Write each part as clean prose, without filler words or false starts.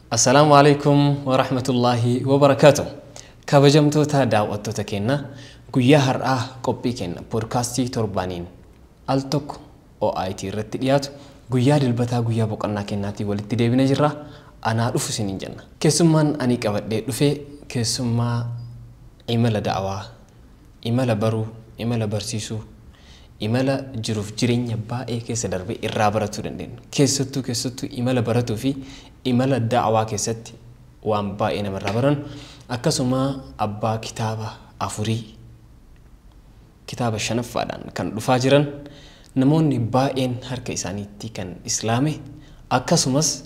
Assalaamu alaikum wa rahmatullahi wa barakaatuh. Kabajamtoota daawwattoota keenya, guyyaa har'aa qophii keenya poodkaastii torbaaniin al tokko OIT irratti dhiyaatu guyyaa Dilbataa, guyyaa boqonnaa kennaatiin walitti deebinee jirra. Anaa dhufu isiniin jenna. Keessummaan ani qabadhee dhufe keessummaa imala da'awaa, imala baruu, imala barsiisuu, imala jiruuf jireenya baay'ee keessa darbee irraa baratuu dandeenyu. Keessattuu imala baratuu fi imala da'awaa keessatti waan baay'ee namarraa barannu, akkasuma abbaa kitaaba 4 kitaaba 5ffaadhaan kan dhufaa jiran, namoonni baay'een harka isaaniitti kan islaame, akkasumas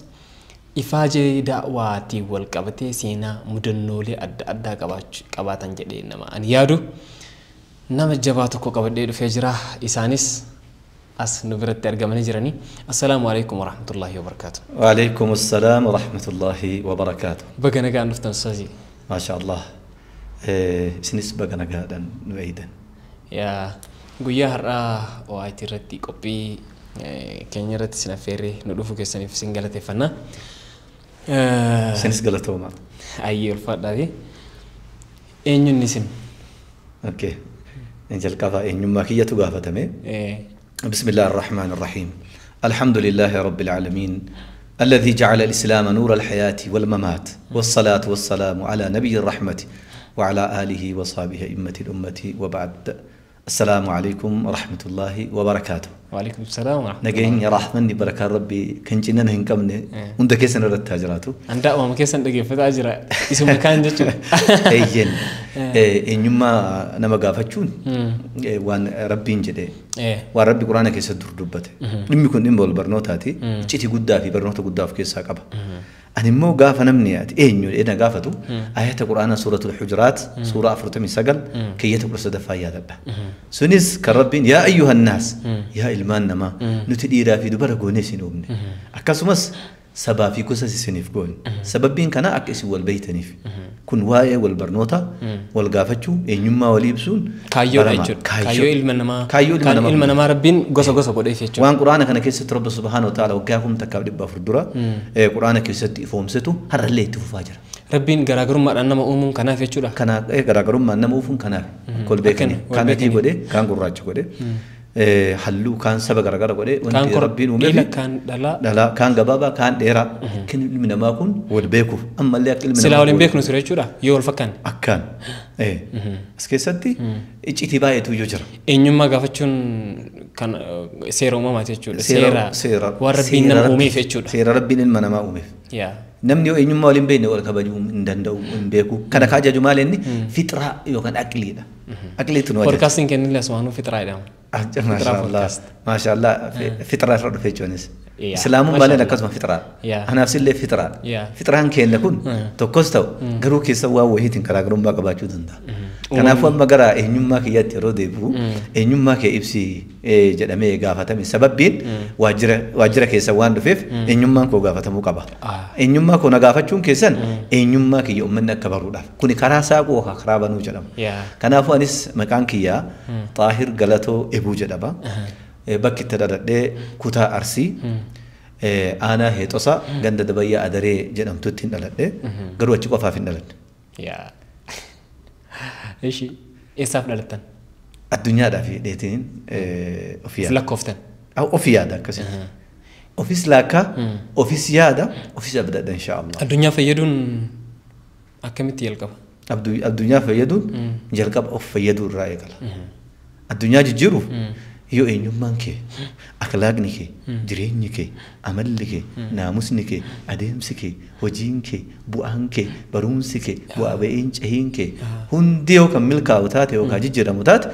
ifaajee da'waatiin wal qabatee seenaa mudannoolee adda addaa qabaatan jedhee nama ani yaadu nama jabaa tokko qabadhee dhufee jira. Isaanis as nu biratti argamanii jiranii. Assalaamu alaikum wa rahmatullahi wa barakaatuh. Wa alaikum assalaam wa rahmatullahi wa barakaatuh. Baga nagaan dhuftan ustaazii. Maasha Allah. Isinis baga nagaadhaan nu eeydan. Yaa, guyyaa har'aa OIT irratti qophii keenya irratti isin affeerree nu dhufuu keessaniif isin galateeffanna. Isinis galatoomaa. Ayyee, ulfaadhaafi. Eenyuun isin? Okay. Jalqaba eenyummaa kiyyatu gaafatame. بسم الله الرحمن الرحيم. الحمد لله رب العالمين الذي جعل الإسلام نور الحياة والممات، والصلاة والسلام على نبي الرحمة وعلى آله وصحبه أئمة الأمة، وبعد. السلام عليكم ورحمة الله وبركاته. وعليكم السلام ورحمة الله. نجين يا رحمني بركة ربي كنجينا نهنكمني وند كيسن رد تاجراتو. عند أمام كيسن دقيقة فتاجرة اسم مكان جتشو. أيين إنما نما قافتشون وان ربي نجده وان ربي قرآن كيس در دبته. لم يكن إن بول برنوتاتي تيجي قدا في برنوت قدا في كيس هكذا. أنا مو قاف نمنيات إيه إنه إنا قافتو آيات القرآن سورة الحجرات سورة أفرتمي سجل كي يتبرس دفاع هذا سنس كربين يا أيها الناس يا إلمان نما نتدير في دبر جونيس نومن أكاسمس سبا في كوسة سنيف جون سببين كنا أكس والبيت نيف كن واي والبرنوتا والقافتشو إنما وليبسون كايو كايو إلمان كايو إلمان ما ربين قصة قصة قد إيش وان قرآن كان كيسة رب سبحانه وتعالى وجاهم تكابد بفردورة قرآن كيسة فهم ستو هر اللي تفاجر ربين جراجرم ما أنا ما أؤمن كنا في شو كنا إيه جراجرم ما أنا ما أؤمن كنا كل بيكني كان تي قدي كان قراج قدي حلو كان سبق رجال قدي وانت ربين ومبي كان دلا دلا كان جبابا كان ديرا كن من ما كن والبيكو أما اللي أكل من سلاولين بيكو نسري شو يول فكان أكان إيه بس كيستي إيش إتباعي توجر إنما قفتشون كان سيرة ما تشول سيرة سيرة وربين نمومي في شو سيرة ربين ما نما أمي يا نمني إنما ولين بيني ولا كبجوم إندندو إن بيكو كان كاجا جمال إني فترة يوكان أكلينا أكليتنا بودكاستين كان اللي أسمعه فترة إلهم ما شاء الله ما شاء الله فترة رد في جونس إسلام مالنا كسم فترة أنا أفسر لي فترة فترة هن كين لكون تكوستو جرو كيسوا وهي تنكر جرو ما قبل جودندا كان أفهم ما جرا إنما كي يترو دبو إنما كي إبسي جدامي قافته من سبب بين واجرة كيسوان دفيف إنما كو قافته مو قبا إنما كو نقافة شون كيسن إنما كي يؤمننا كبروا دف كوني كراسة كو خرابة نوجلم كان أفهم أنيس مكان كيا طاهر غلطو إبو جدابا bakki itti dhaladhee kutaa Arsii aanaa Heexosaa ganda Dabayyaa Adaree jedhamtutti hin dhaladhe, garuu achi qofaaf hin dhaladhe. Ishi eessaaf dhalattan? Addunyaadhaaf dheetiin of yaada. Lakkooftan? Of yaada akkasitti. Ofis laakkaa, ofis yaada, ofis abdadha inshaallah. Addunyaa fayyaduun akkamitti jalqaba? Addunyaa fayyaduun jalqaba of fayyaduu irraa eegala. Addunyaa jijjiiruuf yoo eenyummaan kee, akhlaaqni kee, jireenyi kee, amalli kee, naamusni kee, adeemsi kee, hojiin kee, bu'aan kee, barumsi kee, bu'aa ba'iin cahiin kee hundi yoo kan milkaa'u taate yookaan jijjiiramu taate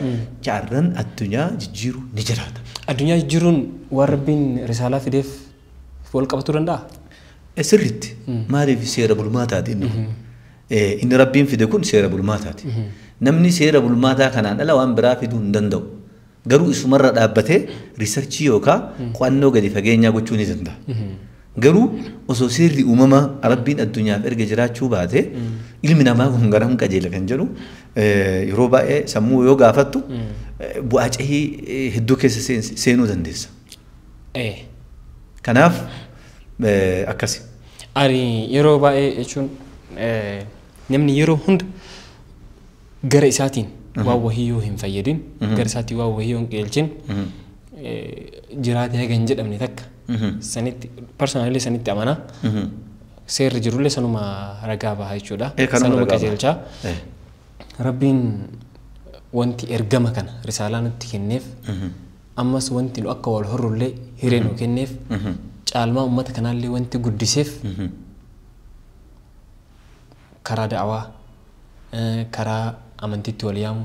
carraan addunyaa jijjiiruu ni jiraata. Addunyaa jijjiiruun waan rabbiin risaalaa fideef wal qabatuu danda'a? Sirriitti. Maaliif seera bulmaataati inni kun? Inni rabbiin fide kun seera bulmaataati. Namni seera bulmaataa kanaan ala waan biraa fiduu hin danda'u. Garuu isumarra dhaabbatee riisarchii yookaan qo'annoo gadi fageenyaa gochuu ni danda'a. Garuu osoo seerri uumamaa rabbiin addunyaaf erga jiraachuu baate ilmi namaa kun garam qajeela kan jedhu yeroo baay'ee sammuu yoo gaafattu bu'aa cehii hedduu keessa seenuu dandeessa. Kanaaf akkasi. Ani yeroo baay'ee jechuun namni yeroo hunda gara isaatiin waan wahii yoo hin fayyadin, gara isaatiin waan wahii yoo hin qajeelchin jiraatee haga hin jedhamne takka sanitti personally sanitti amanaa. Seerri jirullee sanuma ragaa baha jechuudha. Sanuma qajeelchaa. Rabbiin wanti ergama kana risaalaa nutti kenneef ammas wanti nu akka wal horrullee hiree nu kenneef caalmaa uummata kanaallee wanti guddiseef karaa da'awaa, karaa amantiitti wal yaamu,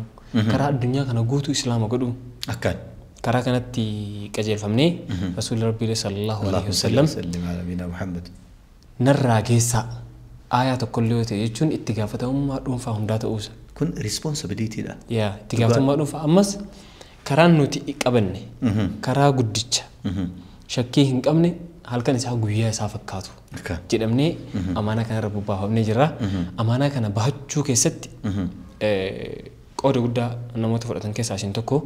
karaa addunyaa kana guutuu islaama godhu Akkaan. Karaa kanatti qajeelfamnee Rasuulli Rabbii sallallahu alaihi wasallam narraa geessaa aayaa tokkollee yoo ta'e jechuun itti gaafatamummaa dhuunfaa hundaa ta'uusa. Kun responsibilityidha. Yaa itti gaafatamummaa dhuunfaa ammas karaan nuti qabanne karaa guddicha shakkii hin qabne halkan isaa guyyaa isaa fakkaatu jedhamnee amaanaa kanarra bobbaafamnee jirra. Amaanaa kana bahachuu keessatti qooda guddaa namoota fudhatan keessaa isin tokko.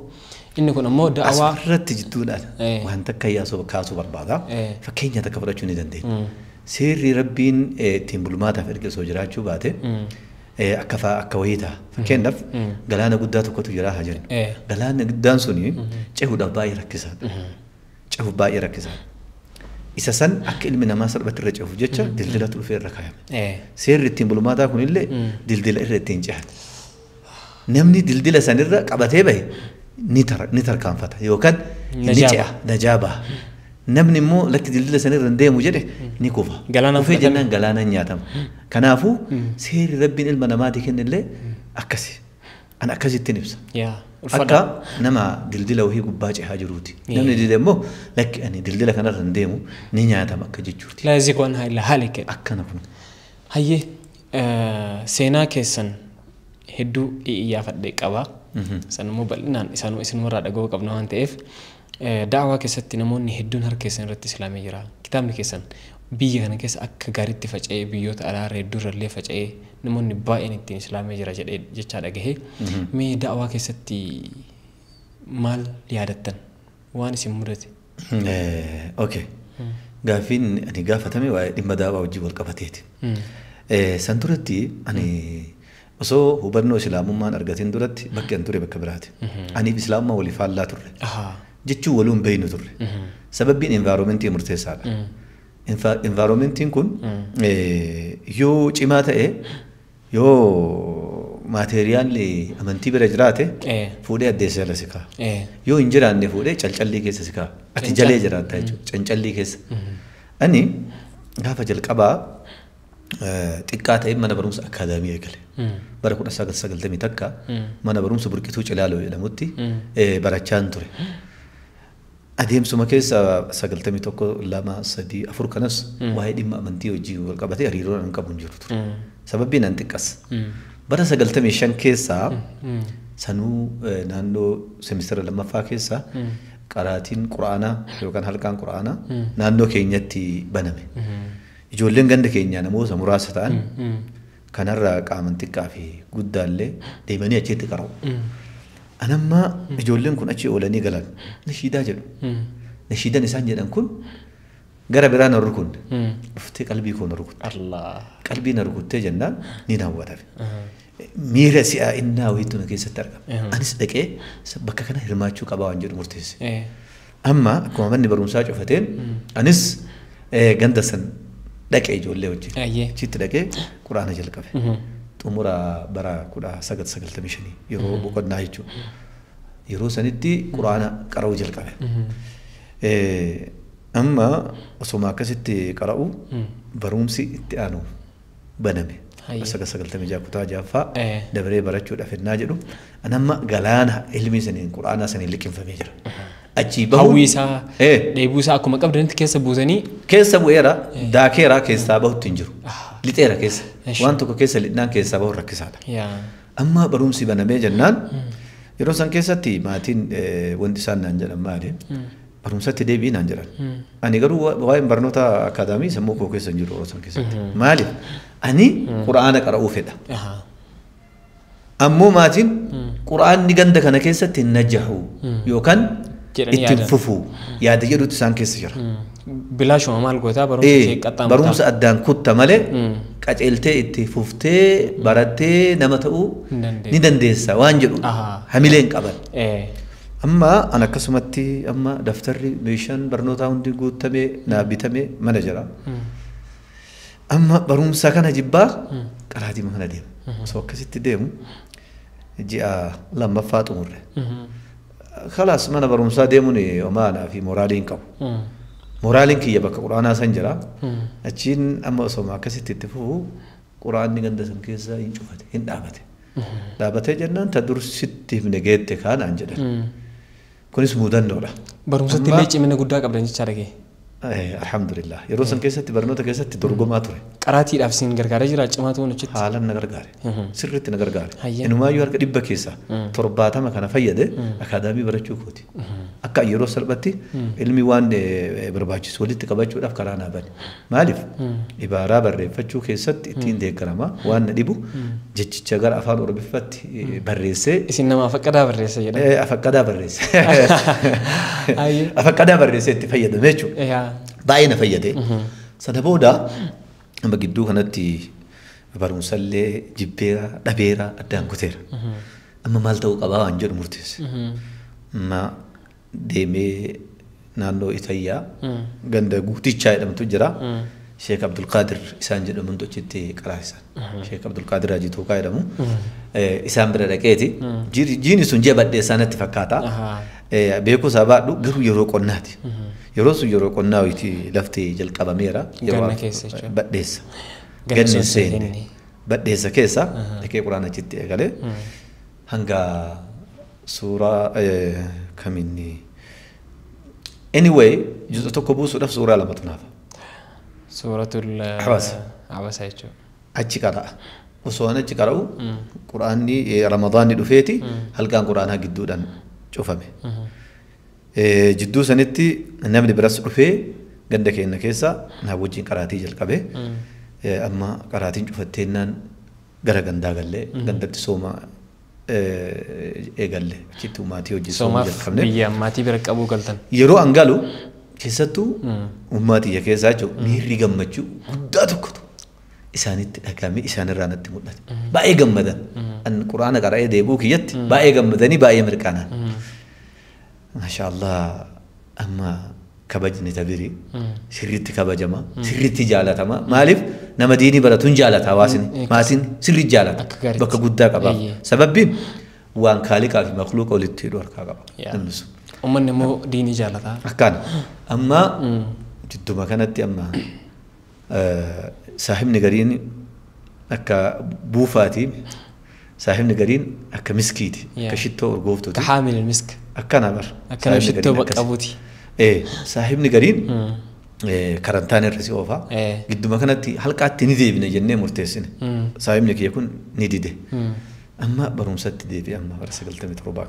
Inni kun ammoo da'awaa asirratti jidduudhaan waan takka yaasuu kaasuu barbaada. Fakkeenya takka fudhachuu ni dandeenya. Seerri Rabbiin ittiin bulmaataaf erga osoo jiraachuu baate akka akka wayii ta'a. Fakkeenyaaf galaana guddaa tokkotu jira haa jennu. Galaanni guddaan suni cehuudhaaf baay'ee rakkisaadha. Cehuuf baay'ee rakkisaadha. Isa san akka ilmi namaa salphatti irra cehuuf jecha dildilatu dhufee irra kaayame. Seerri ittiin bulmaataa kunillee dildila irra ittiin cehan. Namni dildila sanirra qabatee bahe ni tarkaanfata yookaan ni ce'a najaa baha. Namni immoo lakki dildila sanirra hin deemu jedhe ni kufa. Kufee jennaan galaanaan nyaatama. Kanaafuu seerri Rabbiin ilma namaatii kennellee akkasi. Ani akkasittiin ibsa. Akka nama dildila wahii gubbaa cehaa jiruuti. Namni dide immoo lakki ani dildila kanarra hin deemu ni nyaatama akka jechuuti. Laa yaziigu anhaa illaa haalik. Akkana kun. Hayyee seenaa keessan hedduu iyyaafadhe qaba. San immoo bal'inaan isaanuma isinumarraa dhaga'uu qabna waan ta'eef da'awaa keessatti namoonni hedduun harka keessan irratti islaamee jira. Kitaabni keessan biyya kana keessa akka gaariitti faca'ee biyyoota alaarra hedduurrallee faca'ee namoonni baay'een ittiin islaamee jira jedhee jechaa dhagahee. Mee da'awaa keessatti maal yaadattan? Waan isin mudate? Okay. Gaaffiin ani gaafatame waa'ee dhimma da'awaa wajjin wal qabateeti. San duratti ani osoo hubannoo islaamummaan argatin duratti bakki an ture bakka biraati. Aniif islaamummaa walii faallaa turre. Jechuun waluun beeynu turre. Sababbiin environmentii murteessaadha. Environmentiin kun yoo cimaa ta'e yoo maateeriyaalli amantii bira jiraate fuudhee addeessa jala si kaa'a. Yoo hin jiraanne fuudhee calcallii keessa si kaa'a. Ati jalee jiraatta jechuudha. Cancallii keessa. Ani gaafa jalqabaa xiqqaa ta'e mana barumsa akaadaamii eegale. Bara 1991 mana barumsa Burqituu Cilaaloo jedhamutti barachaan ture. Adeemsuma keessa 91 2 3 4 kanas waa'ee dhimma amantii wajjin wal qabatee hariiroo an qabu hin jiru ture. Sababbiin an xiqqas. Bara 95 keessaa sanuu naannoo semistera lammaffaa keessaa qaraatiin quraanaa yookaan halqaan quraanaa naannoo keenyatti baname. Ijoolleen ganda keenyaa namoota muraasa ta'an kanarraa qaaman xiqqaa fi guddaallee deemanii achitti qara'u. Anamma ijoolleen kun achi oolanii galan nashiidaa jedhu. Nashiidaan isaan jedhan kun gara biraa na rukunne. Dhuftee qalbii koo na rukutte. Qalbii na rukuttee jennaan ni hawwatame. Miira si'aa innaa wayiitu na keessatti argama. Anis dhaqee bakka kana hirmaachuu qabaa waan jedhu murteesse. Amma akkuma manni barumsaa cufateen anis ganda san dhaqee ijoollee wajjin. Achitti dhaqee quraana jalqabe. Xumura bara 1995 yeroo boqonnaa jechuudha. Yeroo sanitti quraana qara'uu jalqabe. Amma osoma akkasitti qara'u barumsi itti aanu baname. 1996 kutaa ja'affaa dabaree barachuudhaaf ennaa jedhu anamma galaana ilmi saniin quraanaa saniin liqimfamee jira. Achii bahu hawwii isaa dheebuu isaa akkuma qabdanitti keessa buusanii keessa bu'eera daakeera keessaa bahutti hin jiru. Lixeera keessa waan tokko keessa lixnaan keessaa bahu rakkisaadha. Amma barumsi banamee jennaan yeroo san keessatti maatiin wanti isaan naan jedhan maali? Barumsatti deebi'i naan jedhan. Ani garuu waa'een barnoota akaadaamii sammuu koo keessa hin jiru yeroo san keessatti. Maaliif? Ani quraana qara'uu fedha. Ammoo maatiin quraanni ganda kana keessatti hin najjahu yookaan ittiin fufuu yaada jedhutu isaan keessa jira. Bilaashuma maal gootaa barumsa kee qaxxaamurtaa? Barumsa addaan kutta malee qaceeltee itti fuftee barattee nama ta'uu ni dandeessa waan jedhu hamileen qaban. Amma an akkasumatti amma daftarri meeshaan barnootaa hundi guutamee naa bitamee mana jira. Amma barumsa kana jibbaa qaraatii mana deema. Osoo akkasitti deemu ji'a lammaffaa xumurre. Khalaas mana barumsaa deemuun homaanaa fi moraalii hin qabu. Moraaliin kiyya bakka quraanaa san jira. Achiin amma osoo akkasitti itti fufu quraanni ganda san keessa hin cufate hin dhaabate. Dhaabatee jennaan ta dursitti himne geette kaanaan jedhan. Kunis mudannoodha. Barumsatti illee cimina guddaa qabdan jechaa dhagee. Alhamdulillah. Yeroo san keessatti barnoota keessatti dorgomaa ture. Qaraatiidhaaf siin gargaaree jira cimaa ta'uun achitti. Haalaan na gargaare. Sirriitti na gargaare. Inumaayyuu harka 100 keessaa 70 kana fayyade akaadaamii barachuu kooti. Akka yeroo salphatti ilmi waan barbaachisu walitti qabachuudhaaf karaa naa bane. Maaliif? Ibaaraa barreeffachuu keessatti ittiin deeggarama waan na dhibu jechicha gara afaan Oromiffaatti barreessee. Isin nama afaqqadaa barreessa jedhama. Afaqqadaa barreesse. Afaqqadaa barreessee itti fayyadame jechuudha. Baay'ee na fayyade. Sana booda amma gidduu kanatti barumsallee jibbeera dhabeera addaan kuteera. Amma maal ta'uu qabaa waan jedhu murteesse. Amma deemee naannoo Itayyaa ganda Guutichaa jedhamtu jira. Sheek Abdulqaadir isaan jedhamuun achitti qaraasisan. Sheek Abdulqaadir Hajii Tuuqaa jedhamu. Isaan bira dhaqeeti. Jiini sun ji'a badheessaa natti fakkaata. Beekuu isaa baadhu garuu yeroo qonnaati. Yeroo sun yeroo qonnaa wayitii lafti jalqabameera. Ganna keessa jechuudha. Badheessa. Ganna seenne. Badheessa keessa dhaqee quraana achitti eegalee hanga suuraa kaminni. Anyway juuza tokko buusuudhaaf suuraa lamatu naafa. Suuratul Abasa. Abasa jechuudha. Achi qara'a. Osoo an achi qara'u quraanni Ramadaanni dhufeeti halkan quraanaa gidduudhaan cufame. Jidduu sanitti namni biras dhufee ganda keenya keessa naa wajjin qaraatii jalqabe. Amma qaraatiin cufatteennaan gara gandaa gallee gandatti sooma eegalle achitti ummaatii hojii sooma jalqabne. Biyya ammaatii bira qabuu galtan. Yeroo an galu keessattuu ummaatii keessaa jechuun miirri gammachuu guddaa tokkotu isaanitti dhagahame isaanirraa natti mul'ate. Baay'ee gammadan. An quraana qara'ee deebi'uu kiyyatti baay'ee gammadanii baay'ee mirqaanan. Maashaallah amma kabajni tabirii sirriitti kabajama sirriitti jaalatama. Maaliif nama diinii baratuun jaalata hawaasni maatiin sirriitti jaalata bakka guddaa qabaaf. Sababbiin waan kaaliqaa fi makluuqa walitti hidhu harkaa qaba namni sun. Uummanni immoo diinii jaalata. Akkaan amma jidduma kanatti amma saahibni gariin akka buufaati saahibni gariin akka miskiiti akka shittoo urgooftuuti. Haamil misk. Akkana bar. Akkana shittoo qabuuti. Saahibni gariin karantaan irra si oofaa. Gidduma kanatti halqaatti ni deebine jennee murteessine. Saahibni kiyya kun ni dide. Amma barumsatti deebi'e amma bara 97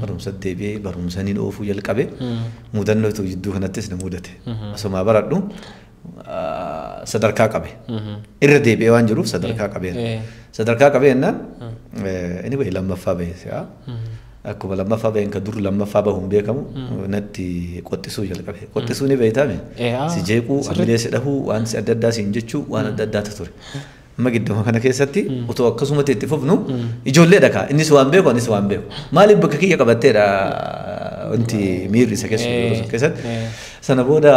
barumsatti deebi'ee barumsa ni oofuu jalqabe mudannootu jidduu kanattis na mudate. Osuma baradhu sadarkaa qabe. Irra deebi'ee waan jiruuf sadarkaa qabeera. Sadarkaa qabee jennaan inni bahe lammaffaa bahe si'a. Akkuma lammaffaa baheen ka dur lammaffaa bahuun beekamu natti qottisuu jalqabe. Qottisuu ni beektaame. Si jeequu, hamilee si dhahuu, waan si adda addaa siin jechuu waan adda addaatu ture. Amma gidduma kana keessatti otoo akkasumatti itti fufnu ijoolleedha kaa innis waan beeku anis waan beeku. Maaliif bakka kiyya qabatteedha wanti miirri isa keessa yeroo san keessatti. Sana booda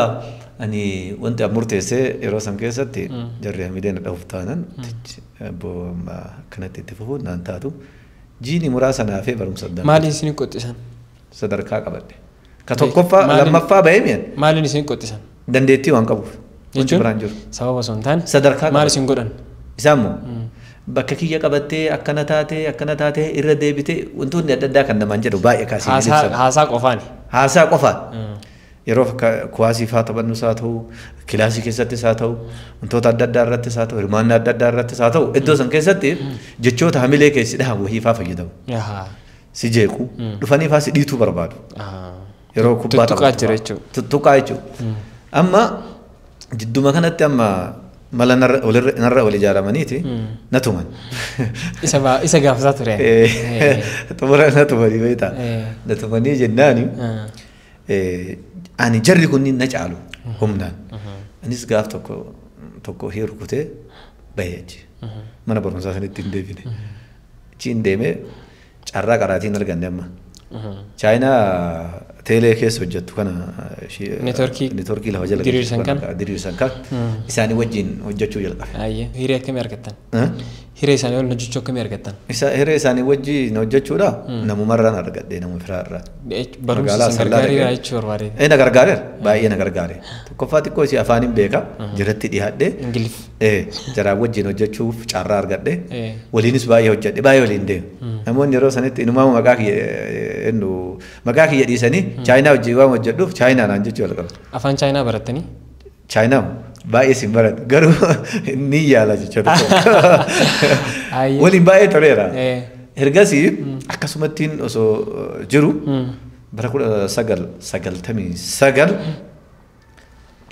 ani wanti an murteessee yeroo san keessatti jarri hamilee na dhahuuf taanan akkanatti itti fufuun naan taatu. Jiini muraasa naafee barumsa adda. Maaliin isin qottisan? Sadarkaa qabadhe. Ka tokkoffaa lammaffaa bahee mi'an. Maaliin isin qottisan? Dandeettii waan qabuuf. Wanti biraan jiru. Sababa osoo hin taane. Sadarkaa maal isin godhan? Isaan moo bakka kiyya qabattee akkana taatee akkana taatee irra deebitee wantoonni adda addaa kan namaan jedhu baay'ee kaasee ibsan. Haasaa qofaani. Haasaa qofaan. Yeroo kuwaasii faa taphannus haa ta'u, kilaasii keessattis haa ta'u, wantoota adda addaa irrattis haa ta'u, hirmaannaa adda addaa irrattis haa ta'u, iddoo san keessatti jechoota hamilee keessi dhahan wahii faa fayyadamu. Si jeequ, dhufanii faa si dhiituu barbaadu. Yeroo kubbaa tuttuqaa jira jechuudha. Tuttuqaa jechuudha. Amma jidduma kanatti amma mala narra wal ijaaramaniiti na tuman. Isa gaafsaa ture. Xumura na tumanii beektaa. Na tumanii jennaani. Ani jarri kunniin na caalu humnaan. Anis gaaf tokko hiree rukutee bahee achi. Mana barumsaa sanitti hin deebine. Achi hin deemee carraa qaraatiin arganne amma. Chaayinaa teelee keessa hojjettu kana neetworkii lafa jala diriirsan kan isaanii wajjin hojjechuu jalqabe. Hiree akkamii argattan? Hiree isaanii waliin hojjechuu akkamii argattan? Hiree isaanii wajjin hojjechuudha namumarraan argadhe nama firaarraa. Barumsa isin gargaareera jechuu barbaade. Na gargaareera baay'ee na gargaare. Tokkoffaa xiqqoo isii afaaniin beeka jiratti dhiyaadhe. Ingiliff. Jaraa wajjin hojjechuuf carraa argadhe. Waliinis baay'ee hojjedhe baay'ee waliin deemu. Namoonni yeroo sanitti inumaa maqaa kiyya dhiisanii Chaayinaa wajjin waan hojjedhuuf Chaayinaa naan jechuu jalqabe. Afaan Chaayinaa barattanii? Chaayinaa baay'ee sin baradhe garuu ni yaala jechuudha. Waliin baay'ee toleera. Ergasii akkasumattiin osoo jiru bara 1999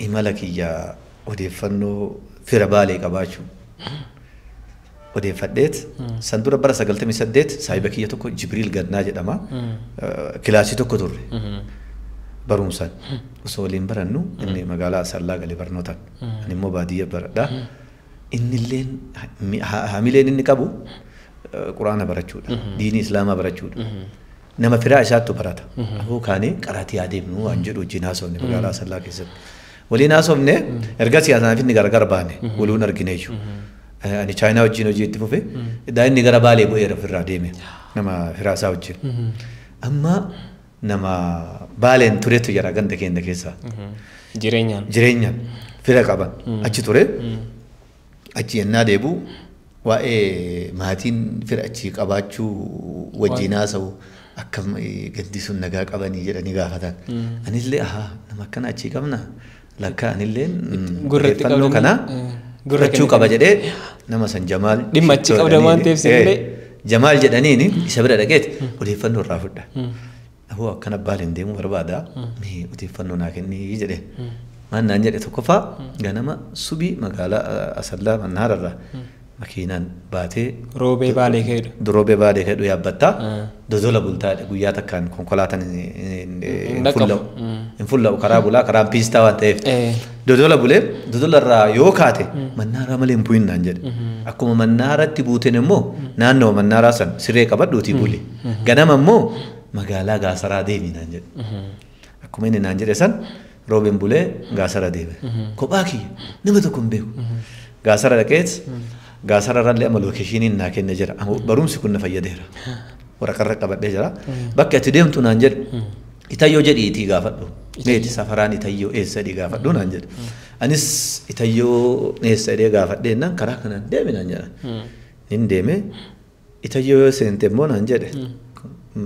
imala kiyya odeeffannoo fira Baalee qabaachuu odeeffadheet san dura bara 98 saahiba kiyya tokko Jibriil Gannaa jedhama. Kilaasii tokko turre. Barumsaan osoo waliin barannu inni magaalaa Asallaa galee barnootaan ani immoo baadiyyaa baradha. Innilleen hamileen inni qabu quraana barachuudha. Diinii islaamaa barachuudha. Nama firaa isaattu barata. Aboo kaanee qaraatii adeemnu waan jedhu wajjin haasofne magaalaa Asallaa keessatti. Waliin haasofne erga siyaasanaaf inni gargar baane waluun argine jechuudha. Ani Chaayinaa wajjin hojii itti fufe inni gara Baalee bu'eera ofirraa deeme nama firaasaa wajjin. Amma nama Baaleen turetu jira ganda keenya keessa. Jireenyaan fira qaban achi ture achi yennaa deebi'u waa'ee maatiin fira achi qabaachuu wajjin haasa'u akkam gandi sun nagaa qabanii jedhanii gaafatan. Anillee nama akkana achii qabna lakka anillee odeeffannoo kana gurrachuu qaba jedhee nama san Jamaal dhimma achi qabda waan ta'eef sinillee Jamaal jedhaniini isa bira dhaqeeti odeeffannoo irraa fudha. Aboo akkana Baaleen deemuu barbaada mee odeeffannoo naa kennii jedhee. Maal naan jedhe tokkoffaa ganama subii magaalaa Asallaa Mannaararraa makiinaan baatee Roobee Baalee ka'edhu. Roobee Baalee ka'edhu yaabbattaa dodola bultaadha guyyaa takkaan konkolaataan hin fulla'u karaa bulaa karaan piistaa waan ta'eef. Dodola bulee dodola irraa yoo kaate Mannaaraa malee hin bu'in naan jedhe. Akkuma Mannaaratti buuteen immoo naannoo Mannaaraa san siree qabadhuutii buli. Ganama immoo magaalaa Gaasaraa deemi naan jedhe. Akkuma inni naan jedhe san roobeen bulee Gaasara deeme. Kophaa kiyya nama tokko hin beeku. Gaasara dhaqeet Gaasara irrallee amma lookeeshiniin naa kenne jira. Barumsi kun na fayyadeera. Waraqarra qabadhee jira. Bakka ati deemtu naan jedhe Itayyoo jedhiitii gaafadhu. Meeti safaraan Itayyoo eessa jedhii gaafadhu naan jedhe. Anis Itayyoo eessa jedhee gaafadhee naan karaa kanaan deemi naan jedha. Nin deeme Itayyoo yoo seente immoo naan jedhe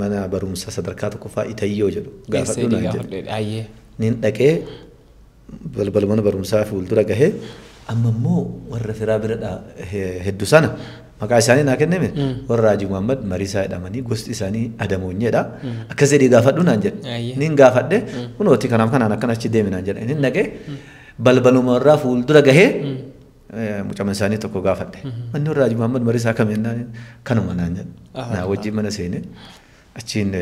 mana barumsa sadarkaa tokkoffaa Itayyoo jedhu gaafadhu naan jedhe. Nin dhaqee balbala mana barumsaa fuuldura gahee amma immoo warra firaa bira hedduu sana maqaa isaanii naa kenname warra Haji Muhammad Mariisaa jedhamanii gosti isaanii Adamoonyeedha. Akkas jedhee gaafadhu naan jedhe. Nin gaafadhe kunooti kanaaf kanaan akkana achi deemi naan jedhe. Nin dhaqee balbaluma warraa fuuldura gahee mucama isaanii tokko gaafadhe. Manni warra Haji Muhammad Mariisaa kam jennaan kanuma naan jedhe. Naa wajjin mana seene achiin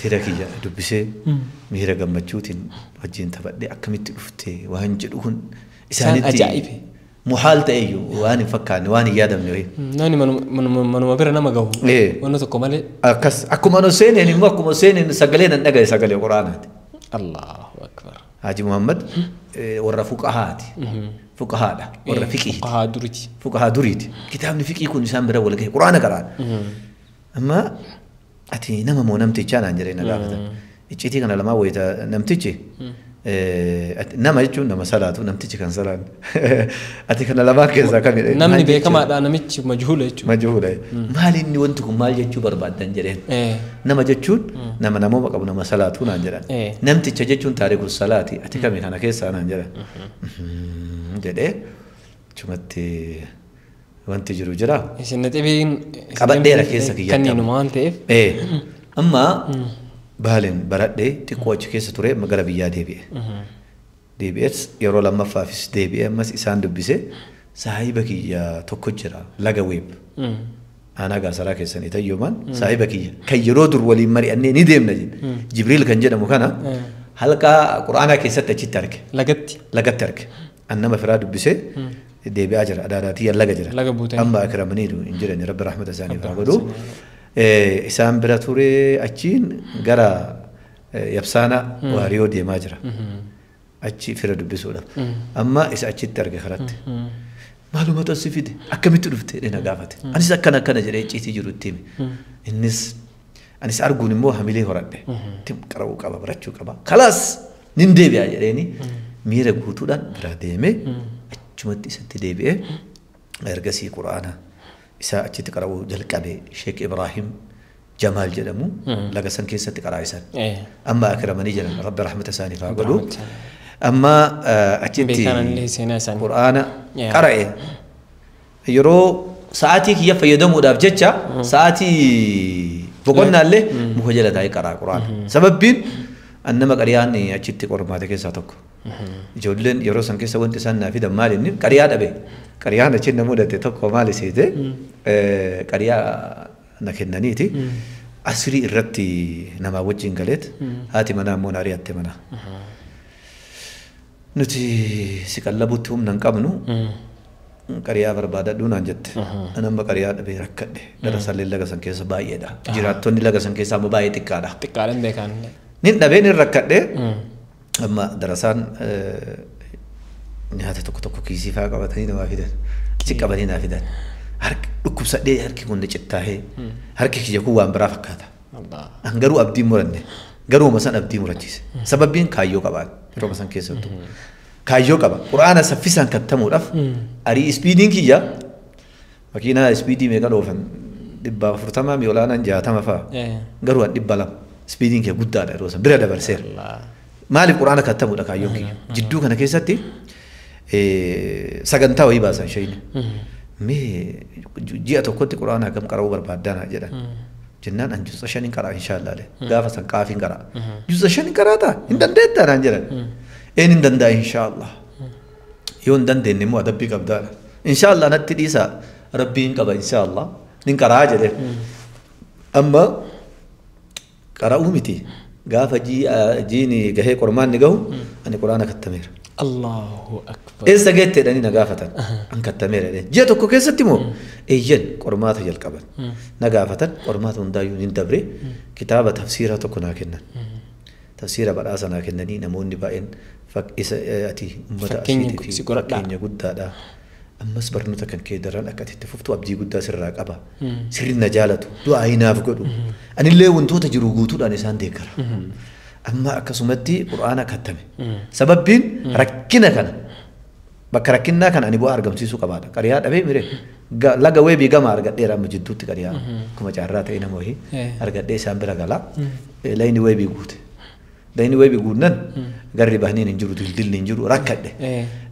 fira kiyya dubbisee miira gammachuutiin wajjin taphadhee akkamitti dhufte waan jedhu kun isaanitti ajaa'ibe. Muhaal ta'eyyuu waan hin fakkaanne waan hin yaadamne wayii. Namni manuma bira nama gahu. Wanna tokko malee. Akkas akkuma nu seeneen immoo akkuma seeneen sagalee nan dhagaye sagalee Quraanaati. Allahu akbar. Haji Muhammad warra fuqahaati. Fuqahaadha. Warra fiqiiti. Fuqahaa duriiti. Fuqahaa duriiti. Kitaabni fiqii kun isaan bira wal gahe Quraana qaraan. Amma ati nama moo namtichaa naan jedhee na gaafatan. Icciitii kana lamaa wayita namtichi nama jechuun nama salaatu namtichi kan salaan. Ati kana lamaan keessaa kamidha? Namni beekamaadha namichi majhuula jechuudha. Majhuula. Maal inni wanti kun maal jechuu barbaaddan jedheen. Nama jechuun nama namooma qabu nama salaatu naan jedhan. Namticha jechuun taariku salaati ati kami kana keessaa naan jedhan. Jedhee achumatti wanti jiru jira. Isin naxibiin qabadheera keessa kiyyatti. Kanneenuma waan ta'eef. Amma Baaleen baradhee xiqqoo achi keessa ture gara biyyaa deebi'e. Deebi'ees yeroo lammaffaafis deebi'ee ammas isaan dubbise saahiba kiyya tokko jira laga weeb. Aanaa Gaasaraa keessan Itayyoomaan saahiba kiyya kan yeroo dur waliin mari'annee ni deemna jedhe. Jibriil kan jedhamu kana Halqaa Qur'aanaa keessatti achitti arge. Lagatti. Lagatti arge. An nama firaa dubbisee deebi'aa jira. Adaadaatii laga jira. Laga buutanii. Amma akramaniiru hin jirani Rabbi rahmata isaaniif haa godhu. Isaan bira ture achiin gara Yabsaana Waariyoo deemaa jira. Achi fira dubbisuudhaaf. Amma isa achitti arge karatti. Maalumatu as si fide? Akkamitti dhufte? Jedhee na gaafate. Anis akkana akkana jedhee icciitii jiru itti hime. Innis anis arguun immoo hamilee horadhe. Tim qara'uu qaba, barachuu qaba. Kalaas nin deebi'a jedheeni miira guutuudhaan bira deemee achumatti isatti deebi'ee ergasii Qur'aana isaa achitti qara'uu jalqabe. Sheek Ibraahim Jamaal jedhamu laga san keessatti qaraa isan. Amma akramanii jiran Rabbi rahmata isaaniif haa godhu. Amma achitti Beekanallee seenaa isaanii. Qur'aana qara'e. Yeroo sa'aatii kiyya fayyadamuudhaaf jecha sa'aatii boqonnaallee muka jala taa'ee qaraa Qur'aana. Sababbiin an nama qariyaan achitti qormaate keessaa tokko. Ijoolleen yeroo san keessa wanti isaan naa fidan maal inni qariyaa dhabe. Qariyaan achi na mudate tokko maal seete qariyaa na kennaniiti. Asrii irratti namaa wajjin galeet haati manaa immoo na ari'atte mana. Nuti si qallabutti humna hin qabnu qariyaa barbaadadhu naan jette. An amma qariyaa dhabee rakkadhe. Darasallee laga san keessa baay'eedha. Jiraattonni laga san keessaa ammoo baay'ee xiqqaadha. Xiqqaadhaan beekanillee. Nin dhabee nin rakkadhe. Amma darasaan nyaata tokko tokko kiisii fa'aa qabatanii namaa fidan. Achi qabanii naa fidan. Harki dhukkubsadhee harki kun na cittaahee harki kiyya kun waan biraa fakkaata. Allah. An garuu abdii muranne. Garuu san abdii murachiise. Sababbiin kaayyoo qabaan yeroo san keessattuu. Kaayyoo qaba. Qur'aana saffisaan kattamuudhaaf arii speediin kiyya makiinaa speedii meeqa dhoofan 140 mi olaanaan 60 fa'a. Garuu an 200 speediin kiyya guddaadha yeroo san bira dabarseera. Allah. Maaliif Qur'aana kattamuudha kaayyoon kiyya. Jidduu kana keessatti sagantaa wayii baasan shayini. Mee ji'a tokkotti Qur'aana hagam qara'uu barbaaddanaa jedhan. Jennaan an juza 5 qaraa inshaallah. Gaafa san qaafiin qaraa. Juza 5 qaraataa hin dandeettaa naan jedhan. Een hin danda'a inshaallah. Yoo hin dandeenye immoo adabbii qabdaadha. Inshaallah natti dhiisaa Rabbiin qaba inshaallah. Nin qaraa jedhe. Amma qara'uu miti gaafa jiini gahee qormaanni gahu ani Qur'aana kattameera. Allahu akbar. Eessa geette jedhanii na gaafatan. An kattameera jedheen. Ji'a tokko keessatti moo eeyyan qormaata jalqaban. Na gaafatan qormaata hundaayyuu nin dabre kitaaba tafsiiraa tokko naa kennan. Tafsiira badhaasa naa kennanii namoonni baay'een isa ati uummata Fakkeenya asiitii fi si godhadhaa. fakkeenya guddaadha. Ammas barnoota kan kee daran akka ati itti fuftu abdii guddaa sirraa qaba. Sirri na jaalatu du'aa naaf godhu. Anillee wantoota jiru guutuudhaan isaan deeggara. Amma akkasumatti Qur'aana kattame. Sababbiin rakkina kana bakka rakkinnaa kana ani bu'aa argamsiisuu qabaadha. Qariyaa dhabee mire laga weebii gama argadheera amma jidduutti qariyaa akkuma caarraa ta'e nama wayii argadhee isaan bira galaa. Layni weebii guute. Layni weebii guunnan garri bahaniin hin jiru dildilli hin jiru rakkadhe.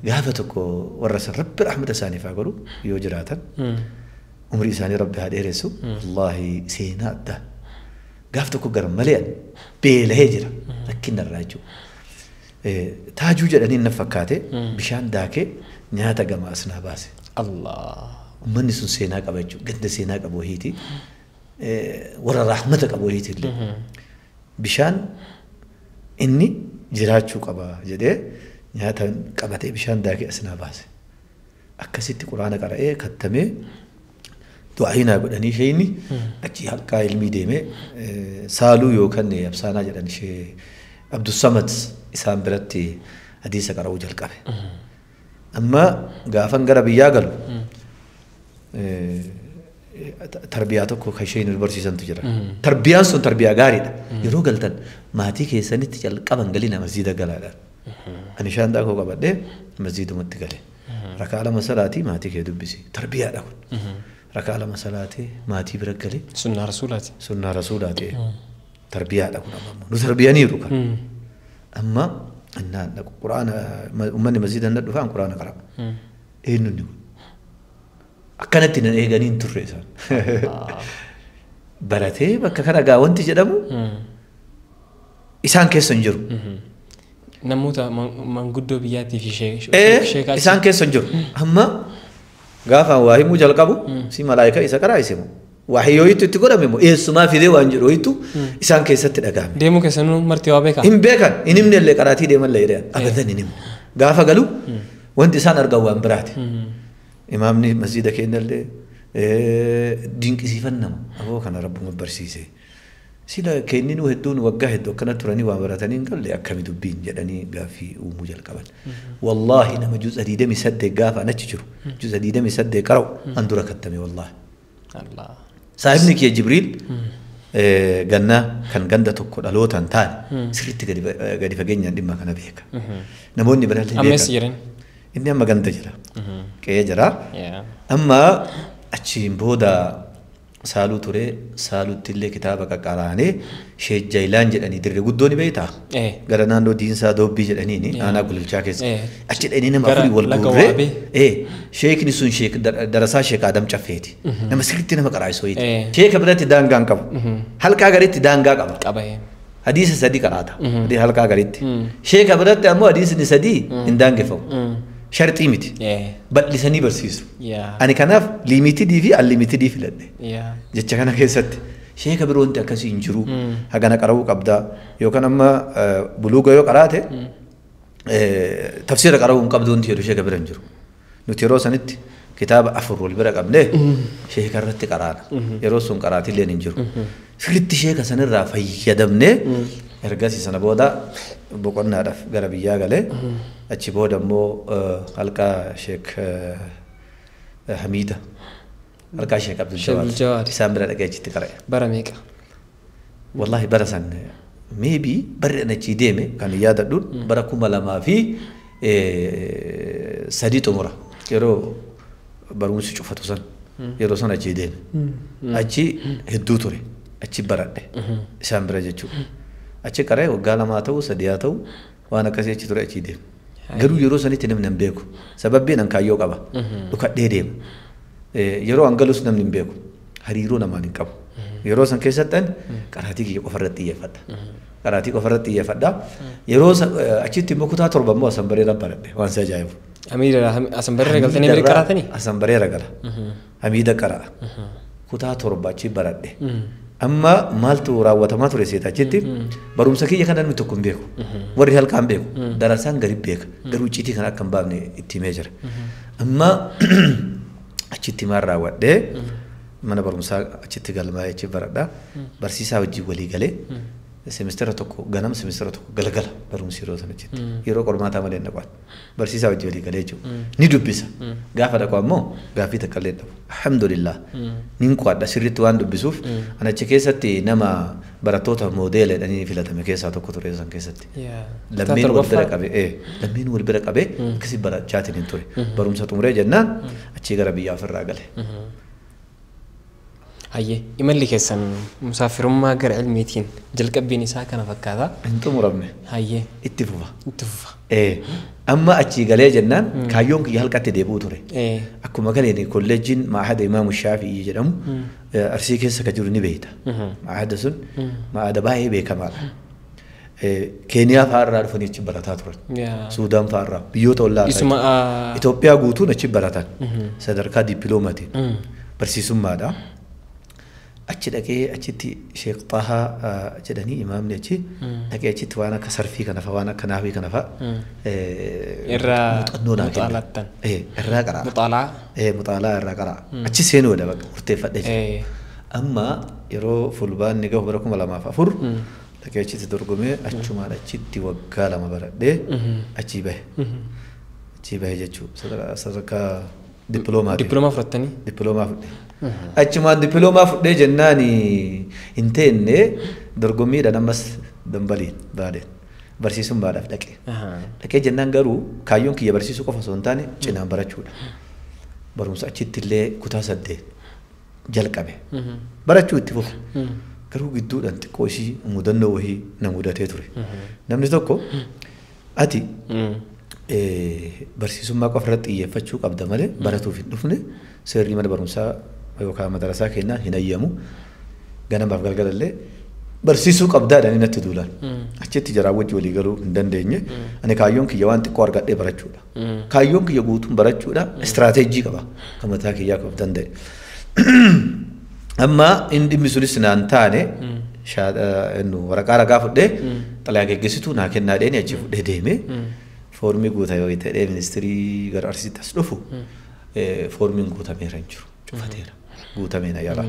Gaafa tokko warra san Rabbi rahmata isaaniif haa godhu yoo jiraatan umrii isaanii Rabbi haa dheeressu. Wallaahi seenaa addaa. Gaaf tokko gara malee ani beelahee jira rakkinna irraa jechuudha. Taajuu jedhanii na fakkaate bishaan daakee nyaata gama as naa baase. Allah. Uummanni sun seenaa qaba jechuudha. Ganda seenaa qabu wayiiti. Warra rahmata qabu wayiiti illee. Bishaan inni jiraachuu qaba jedhee nyaata qabatee bishaan daakee as naa baase. Akkasitti Quraana qara'ee kattamee du'aa naa godhanii isheenni achi halqaa ilmii deemee saaluu yookaan absaanaa jedhan ishee Abdussamad isaan biratti hadiisa qara'uu jalqabe. Amma gaafan gara biyyaa galu tarbiyaa tokko kan isheen nu barsiisantu jira. Tarbiyaan sun tarbiyaa gaariidha. Yeroo galtan maatii keessanitti jalqaban galina masjiida galaadhaan. Ani shaantaa koo qabadhee masjiidumatti gale. Rakaa 2 salaatii maatii kee dubbisi. Tarbiyaadha kun. Rakaa 2 salaatii maatii bira gale. Sunnaa rasuulaati. Sunnaa rasuulaati. Tarbiyaadha kun amma nu tarbiyaniiru kan. Amma innaan dhaqu Quraana uummanni masjiida na dhufaan Quraana qara'a. Eenyu inni kun? Akkanatti nan eeganii hin turre isaan. Baratee bakka kana gaa wanti jedhamu isaan keessa hin jiru. Namoota manguddoo biyyaatii fi sheekaa. Isaan keessa hin jiru. Amma gaafa waa himuu jalqabu si malaayika isa qaraa isimu. Wahiyyooyitu itti godhame moo eessumaa fidee waan jedhu wayitu isaan keessatti dhagahame. Deemuu keessanuu marti waa beekaa? Hin beekan, hin himne illee qaraatii deeman illee jedhan abadan hin himne. Gaafa galu wanti isaan argan waan biraati. Imaamni masjiida keenya illee dinqisiifannama aboo kana rabbuma barsiise. Sila kenninuu hedduun waggaa hedduu akkana turanii waa baratanii hin galle akkami dubbiin jedhanii gaaffii uumuu jalqaban. Wallaahi nama juza 28 gaafa an achi jiru juza 28 qara'u an dura kattame wallaahi. Saahibni kiyya Jibriil gannaa kan ganda tokko dhalootaan taane sirriitti gadi fageenyaan dhimma kana beeka. Namoonni biraallee beekan. Ammas jiran. Inni amma ganda jira. Qe'ee jira. Amma achiin booda saaluu ture saalutti illee kitaaba qaqqaraanee Sheek Jaayilaan jedhanii dirree guddoo ni beektaa? Gara naannoo Diinsaa Doobbii jedhaniini aanaa Gulilchaa keessa. Achi dhaqanii nama afurii wal guurree sheekni sun darasaa Sheek Adam Caffeeti. Nama sirriitti nama qaraa'isu wayiiti. Sheeka biratti daangaa hin qabu. Halqaa garitti daangaa qaba. Hadiisa 3 qaraata. Halqaa garitti. Sheeka biratti ammoo hadiisni 3 hin daangeffamu. Sharxii miti. Bal'isanii barsiisu. Ani kanaaf liimitidii fi anliimitidii filadhe. Jecha kana keessatti sheeka biroo wanti akkasii hin jiru. Hagana qara'uu qabdaa yookaan amma buluuga yoo qaraate tafsiira qara'uu hin qabdu wanti jedhu sheeka bira hin jiru. Nuti yeroo sanitti kitaaba 4 wal bira qabnee sheeka irratti qaraana. Yeroo sun qaraatilleen hin jiru. Sirriitti sheeka sanirraa fayyadamnee ergasii sana booda boqonnaadhaaf gara biyyaa galee achi booda immoo halqaa Sheek Hamiida halqaa Sheek Abdul Jawaad isaan bira dhaqee achitti qara'e. Bara meeqa? Wallaahi bara san maybe barri an achii deeme kan yaadadhuun bara 2003 xumura yeroo barumsi cufatu san yeroo san achii deeme. Achi hedduu ture achi baradhe isaan bira jechuudha. Achi qara'e waggaa 2 ta'u 3 ta'u waan akkasii achi ture achii deeme. Garuu yeroo sanitti namni hin beeku. Sababbiin an kaayyoo qaba. Dhukadhee deema. Yeroo an galus namni hin beeku. Hariiroo namaan hin qabu. Yeroo san keessatti an qaraatii kiyya qofarratti xiyyeeffadha. Qaraatii qofarratti xiyyeeffadha. Yeroo achitti immoo kutaa 7 immoo Asanbareeraan baradhe waan si ajaa'ibu. Hamiida Asanbareera galtanii bira qaraatanii? Asanbareera gala. Hamiida qara'a. Kutaa 7 achi baradhe. Amma maaltu raawwatamaa ture seeta achitti barumsa kiyya kana namni tokko hin beeku. Warri halqaa hin beeku. Darasaan gadi beeka. Garuu icciitii kana akka hin baafne itti himee jira. Amma achitti maal raawwadhee mana barumsaa achitti galmaa'ee achi baradha. Barsiisaa wajjin walii galee semestera tokko ganama semestera tokko galgala barumsi yeroo sana achitti. Yeroo qormaataa malee hin dhaqan. Barsiisaa wajjin walii galee jechuudha. Ni dubbisa. Gaafa dhaqu ammoo gaaffii takka illee hin dhabu. Alhamdulillah. Nin qo'adha sirriitti waan dubbisuuf an achi keessatti nama barattoota moodeela jedhanii filatame keessaa tokko ture san keessatti. Lammeen wal bira qabee lammeen wal bira qabee akkasii barachaatiin hin ture. Barumsa xumuree jennaan achii gara biyya ofirraa gale. Hayyee imalli keessan musaafirummaa gara ilmiitiin jalqabbiin isaa kana fakkaata. Hin xumuramne. Hayyee. Itti fufa. Itti fufa. Amma achii galee jennaan kaayyoon kiyya halqatti deebi'u ture. Akkuma galeen kolleejjiin Ma'ahada Imaamu Shaafi'ii jedhamu Arsii keessa ka jiru ni beekta. Ma'ahada sun ma'ahada baay'ee beekamaadha. Keeniyaa fa'aarraa dhufanii achi barataa turan. Suudaan fa'aarraa biyyoota ollaa irraa. Itoophiyaa guutuun achi baratan. Sadarkaa dippiloomatiin barsiisummaadha. Achi dhaqee achitti Sheek Xahaa jedhanii imaamni achi dhaqee achitti waan akka sarfii kana fa'a waan akka naafii kana fa'a irraa muuxannoo naa kenna. Irraa qara'a. Muxaalaa. Muxaalaa irraa qara'a. Achi seenuudha bakka murteeffadhe jira. Amma yeroo fulbaanni gahu bara 2004 dhaqee achitti dorgomee achumaan achitti waggaa 2 baradhee achii bahe. Achii bahe jechuudha sadarkaa dippiloomaa. Dippiloomaa fudhattanii? Dippiloomaa fudhe. Achumaan dippiloomaa fudhee jennaan hin teenne dorgommiidhaan ammas dambaliin baadeen barsiisummaadhaaf dhaqe. Dhaqee jennaan garuu kaayyoon kiyya barsiisuu qofa osoo hin taane cinaan barachuudha. Barumsa achitti illee kutaa 8 jalqabe. Barachuu itti fufe. Garuu gidduudhaan xiqqoo ishii mudannoo wayii na mudatee ture. Namni tokko ati barsiisummaa qofa irratti xiyyeeffachuu qabda malee baratuuf hin dhufne seerri mana barumsaa yookaan madarasaa kennaa hin ayyamu ganamaaf galgalallee barsiisuu qabdaadhaan natti duulaan. Achitti jaraa wajji walii galuu hin dandeenye. Ani kaayyoon kiyya waan xiqqoo argadhee barachuudha. Kaayyoon kiyya guutuun barachuudha. Istiraateejii qaba kan mataa kiyyaa qabu danda'e. Amma inni dhimmi sunis naan taane waraqaa ragaa fudhee xalayaa geggeessituu naa kennaa dheeni achi fudhee deeme foormii guutaa yoo ta'e ministirii gara Arsiitti as dhufu foormiin guutameera hin jiru cufateera guutameena yala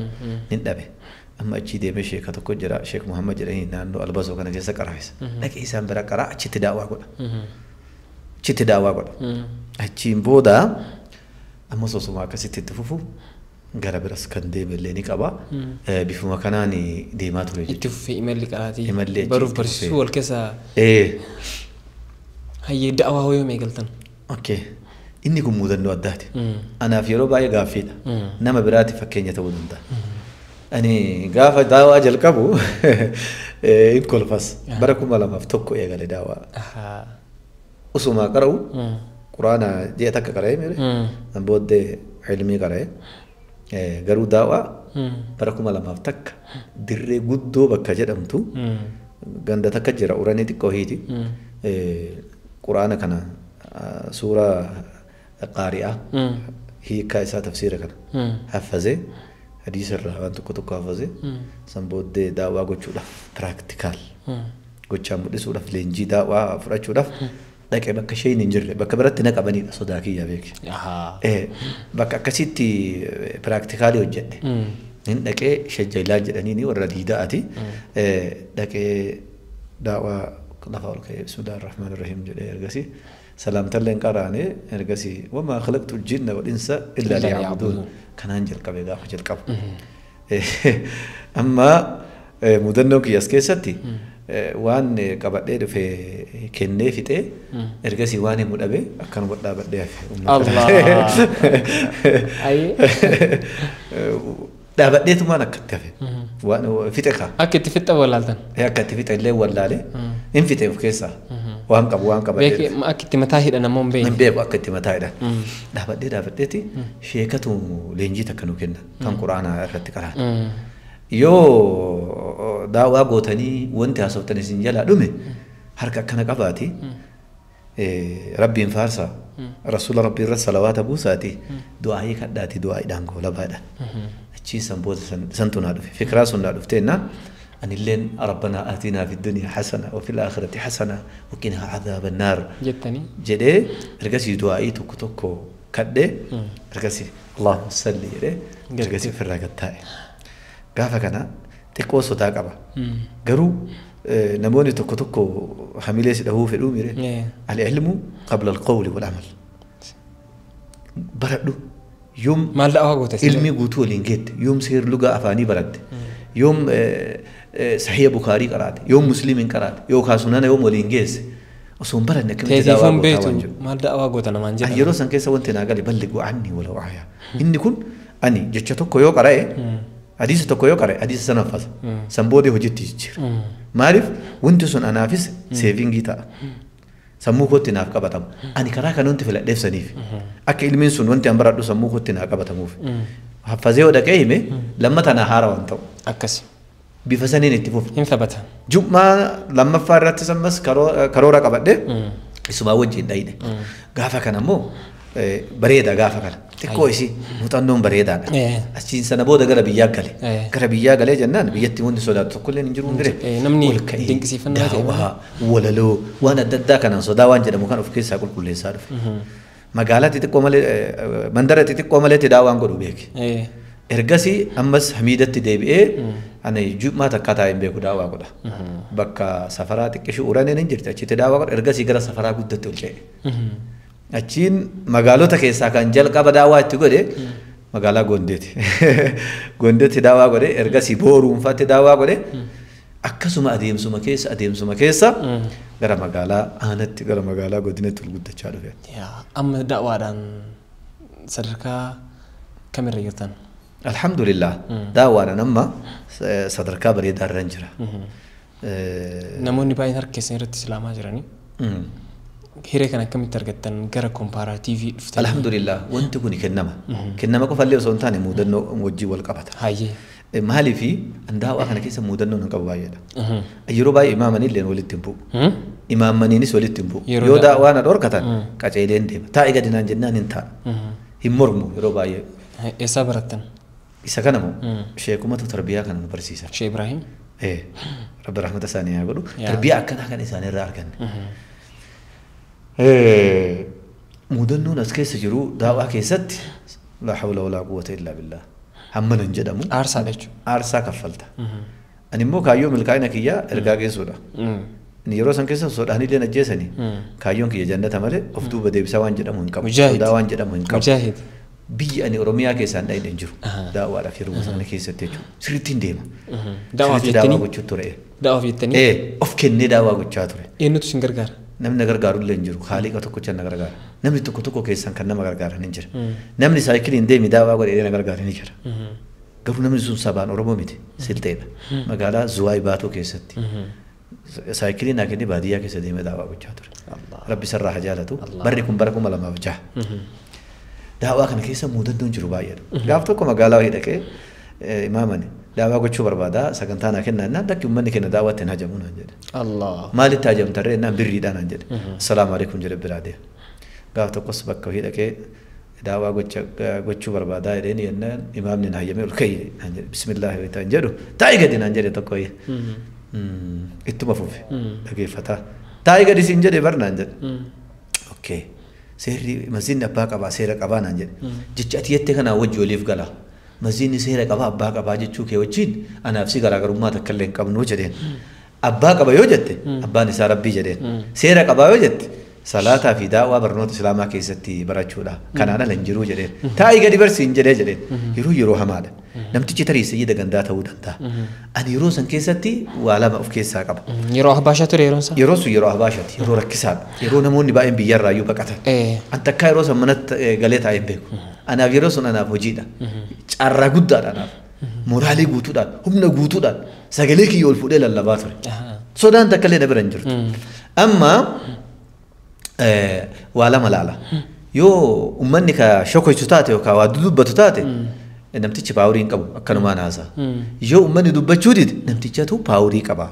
nin dhabe. Amma achi deemee sheeka tokko jira Sheek Muhammad jedhanii naannoo Albasoo kana keessa qaraafisa. Dhaqee isaan bira qaraa achitti daawwaa godha. Achitti daawwaa godha. Achiin booda amma sosuma akkasitti itti fufu gara biras kan deeme illee ni qaba. Bifuma kanaan deemaa ture jechuudha. Itti fufee imalli qaraatii baruuf barsiisuu wal keessa. Hayyee da'awaa hoo yoom eegaltan? Okay. Inni kun mudannoo addaati. Anaaf yeroo baay'ee gaaffiidha. Nama biraatiif fakkeenya ta'uu danda'a. Ani gaafa daawwaa jalqabu hin kolfas. Bara 2001 eegale daawwaa. Osuma qara'u quraana ji'a takka qara'ee mere. An booddee ilmii qara'ee garuu daawwaa bara 2001 dirree guddoo bakka jedhamtu ganda takka jira uranii xiqqoo hiiti. Quraana kana suuraa qaari'aa hiikaa isaa tafsiira kana haffazee hadiisa irraa waan tokko tokko haffazee san booddee daawwaa gochuudhaaf piraktikaal gochaa mul'isuudhaaf leenjii daawwaa fudhachuudhaaf dhaqee bakka isheen hin jirre bakka biratti na qabanidha sodaa kiyya beeke. Bakka akkasitti piraaktikaalii hojjedhe. Hin dhaqee shajjailaa jedhanii warra diidaati. Dhaqee daawwaa lafa ol ka'ee bismillaahi rahmaani rahiim jedhee ergasii salaamtallee hin qaraane ergasii wamaa khalaqtu jinna wal insa illaa liya'buduun kanaan jalqabe gaafa jalqabu. Amma mudannoo kiyyaas keessatti waan qabadhee dhufe kennee fixee ergasii waan himu dhabe akkanuma dhaabadhee hafe. Allah. Dhaabadheetumaan akkatti hafe. Waan fixe kaa. Akka itti fixa wallaaltan. Akka itti fixa illee wallaale hin fixe of keessaa waan qabu waan qabadhee. Akka itti mataa hidhan ammoo hin beekne. Hin beeku akka itti mataa hidhan. Dhaabadhee dhaabadheeti sheekatu leenjii takka nu kenna kan quraanaa irratti qaraan. Yoo daawwaa gootanii wanti haasoftan isin jalaa dhume harka akkana qabaati rabbiin faarsaa rasuula rabbii irra salawaata buusaati du'aayii kadhaati du'aayiidhaan goolabaadha. Achii san booda santu naa dhufe fikiraa sun naa dhufteennaan anilleen rabbanaa aatinaa fi dunyaa hasana wa fil aakhirati hasana wa qinaa cadaaba naar jedhee ergasii du'aayii tokko tokko kadhee ergasii Allahumma salli jedhee ergasii ofirraa gad taa'e. Gaafa kana xiqqoo sodaa qaba. Garuu namoonni tokko tokko hamilee si dhahuu fedhuu mire. Al-ilmu qabla al-qawli wal-amal. Baradhu yoom maal da'awaa goote ilmi guutuu waliin geette yoom seer lugaa afaanii baratte yoom sahiha Bukaarii qaraate yoom Musliimiin qaraate yookaan sunana yoom waliin geesse osoo hin baranne akkamitti da'awaa gootaa waan jedhu. Maal da'awaa goota namaan jedhama. Yeroo san keessa wanti naa gale balliguu anni walaw aayaa. Inni kun ani jecha tokko yoo qara'e hadiisa tokko yoo qara'e hadiisa sana uffata. San booda hojiitti jijjiira. Maaliif wanti sun anaafis seevingii ta'a. Sammuu kootti naaf qabatama. Ani karaa kan wanti filadheef saniif. Akka ilmiin sun wanti an baradhu sammuu kootti naa qabatamuuf. Haffazee yoo dhaqee hime lammata naa haara waan ta'u. Akkasi. Bifa saniin itti fufe. Hin taphata. Jummaa lammaffaa irrattis ammas karoora qabadhee isumaa wajjin dhayine. Gaafa kana immoo bareeda gaafa kana. Xiqqoo isii muuxannoon bareedaadha. Achiin sana booda gara biyyaa gale. Gara biyyaa galee jennaan biyyatti wanti sodaatu tokkollee hin jiru bire. Namni dinqisiifannaa ta'e. Daawwaa, walaloo waan adda addaa kanaan sodaa waan jedhamu kan of keessaa qulqulleessaa dhufe. Magaalaa xixiqqoo malee mandara xixiqqoo maleetti daawwaan godhu beeke. Ergasii ammas Hamiidatti deebi'ee ani jummaa takka taa'ee hin beeku daawwaa godha. Bakka safaraa xiqqishuu uraneen hin jirti achitti daawwaa godha ergasii gara safaraa guddatti ol ce'e. Achiin magaalota keessaa kan jalqaba daawwaa itti godhe magaalaa Gondeeti. Gondeetti daawwaa godhe ergasii Booruunfaatti daawwaa godhe akkasuma adeemsuma keessa gara magaalaa aanatti gara magaalaa godinatti ol guddachaa dhufe. Amma daawwaadhaan sadarkaa kamirra jirtan? Alhamdulillah daawwaadhaan amma sadarkaa bareedaa irra jira. Namoonni baay'een harka keessan irratti islaamaa jiranii. Hiree kana akkamitti argattan gara kompaaraatiivii dhuftan? Alhamdulillah wanti kun kennama. Kennama qofallee osoo hin taane mudannoo wajjin wal qabata. Hayyee. Maaliifi daawwaa kana keessa mudannoo nan qabu baay'eedha. Yeroo baay'ee imaamaniillee walitti hin bu'u. Imaamaniinis walitti hin bu'u. Yoo daawwaa na dhorkatan qaceeleen deema. Taa'i gadi naan jennaan hin taa'a. Hin mormu yeroo baay'ee. Eessaa barattan? Isa kana moo sheekumatu tarbiyaa kana nu barsiisa. Sheekh Ibrahim. Rabbi rahmata isaanii haa godhu. Tarbiyaa akkanaa kan isaanii irraa arganne. Mudannoon as keessa jiru daawaa keessatti laa hawla walaa quwwata illaa billah. Hamma nan jedhamu. Aarsaa jechuudha. Aarsaa kaffalta. Ani immoo kaayyoo milkaa'ina kiyyaa ergaa geessuudha. Inni yeroo san keessa sodaanii illee ajjeesanii kaayyoon kiyya jannata malee of duuba deebisaa waan jedhamu hin qabu. Sodaa waan jedhamu hin qabu. Biyya ani Oromiyaa keessaan dhahee hin jiru. Daawaadhaaf yeroo sana keessatti jechuudha. Sirriitti hin deema. Daawwaaf jettanii? Daawwaa gochuu ture. Daawwaaf jettanii? Of kennee daawwaa gochaa ture. Eenyutu isin gargaara? Namni na gargaaru illee hin jiru. Haaliqa tokkocha na gargaara. Namni tokko tokko keessan kan nama gargaaran hin jira. Namni saayikiliin deemi daawwaa godhee na gargaaran ni jira. Garuu namni sun sabaan Oromoo miti. Silxeedha. Magaalaa Zuwaay Baatuu keessatti. Saayikilii naa kennee baadiyyaa keessa deemee daawwaa gochaa ture. Rabbi sarraa haa jaalatu. Barri kun bara 2006. Daawwaa kana keessa mudannoon jiru baay'eedha. Gaaf tokko magaalaa wayii dhaqee imaamani daawwaa gochuu barbaada sagantaa naa kennaa jennaan lakki uummanni keenya daawwaatti hin hajamu naan jedhe. Maalitti hajamtarree jennaan birriidhaa naan jedhe. Assalaamu alaikum jedhe biraa deema. Gaaf tokkos bakka wayii dhaqee daawwaa gochuu barbaadaa jedheen jennaan imaamni na hayyamee ol ka'e naan jedhe. Bismillaahi wa ta'an jedhu taa'i gadi naan jedhe tokko wayii. Ittuma fufe dhageeffataa. Taa'i gadi siin jedhe bar naan jedhe. Okay. Seerri masjiidni abbaa qabaa seera qabaa naan jedhe. Jecha ati jettee kanaa wajji waliif gala. Masjiidni seera qabaa abbaa qabaa jechuu kee wajjin anaaf si garaagarummaa takka illee hin qabnu jedheen. Abbaa qaba yoo jette abbaan isaa rabbii jedheen. Seera qabaa yoo jette salaataa fi daawwaa barnoota islaamaa keessatti barachuudha. Kanaan ala hin jiruu jedheen. Taa'ii gadi barsiin jedhee jedheen. Yeroo yeroo hamaadha. Namtichi tarii sayyida gandaa ta'uu danda'a. Ani yeroo san keessatti waa lama of keessaa qaba. Yeroo Ahbaashaa ture yeroon isaa? Yeroo sun yeroo Ahbaashaati. Yeroo rakkisaadha. Yeroo namoonni baay'een biyyarraa iyyuu baqatan. An takkaa yeroo san manatti galee taa'ee hin beeku. Anaaf yeroo sun anaaf hojiidha. Carraa guddaadha anaaf. Moraalii guutuudhaan, humna guutuudhaan sagalee kiyya ol fuudhee lallabaa ture. Sodaan takka illee na bira hin jirtu. Amma waa lama laala. Yoo uummanni ka shokochu taate yookaan waa dubbatu taate namtichi paaworii hin qabu akkanumaan haasa'a. Yoo uummanni dubbachuu dide namtichatu paaworii qaba.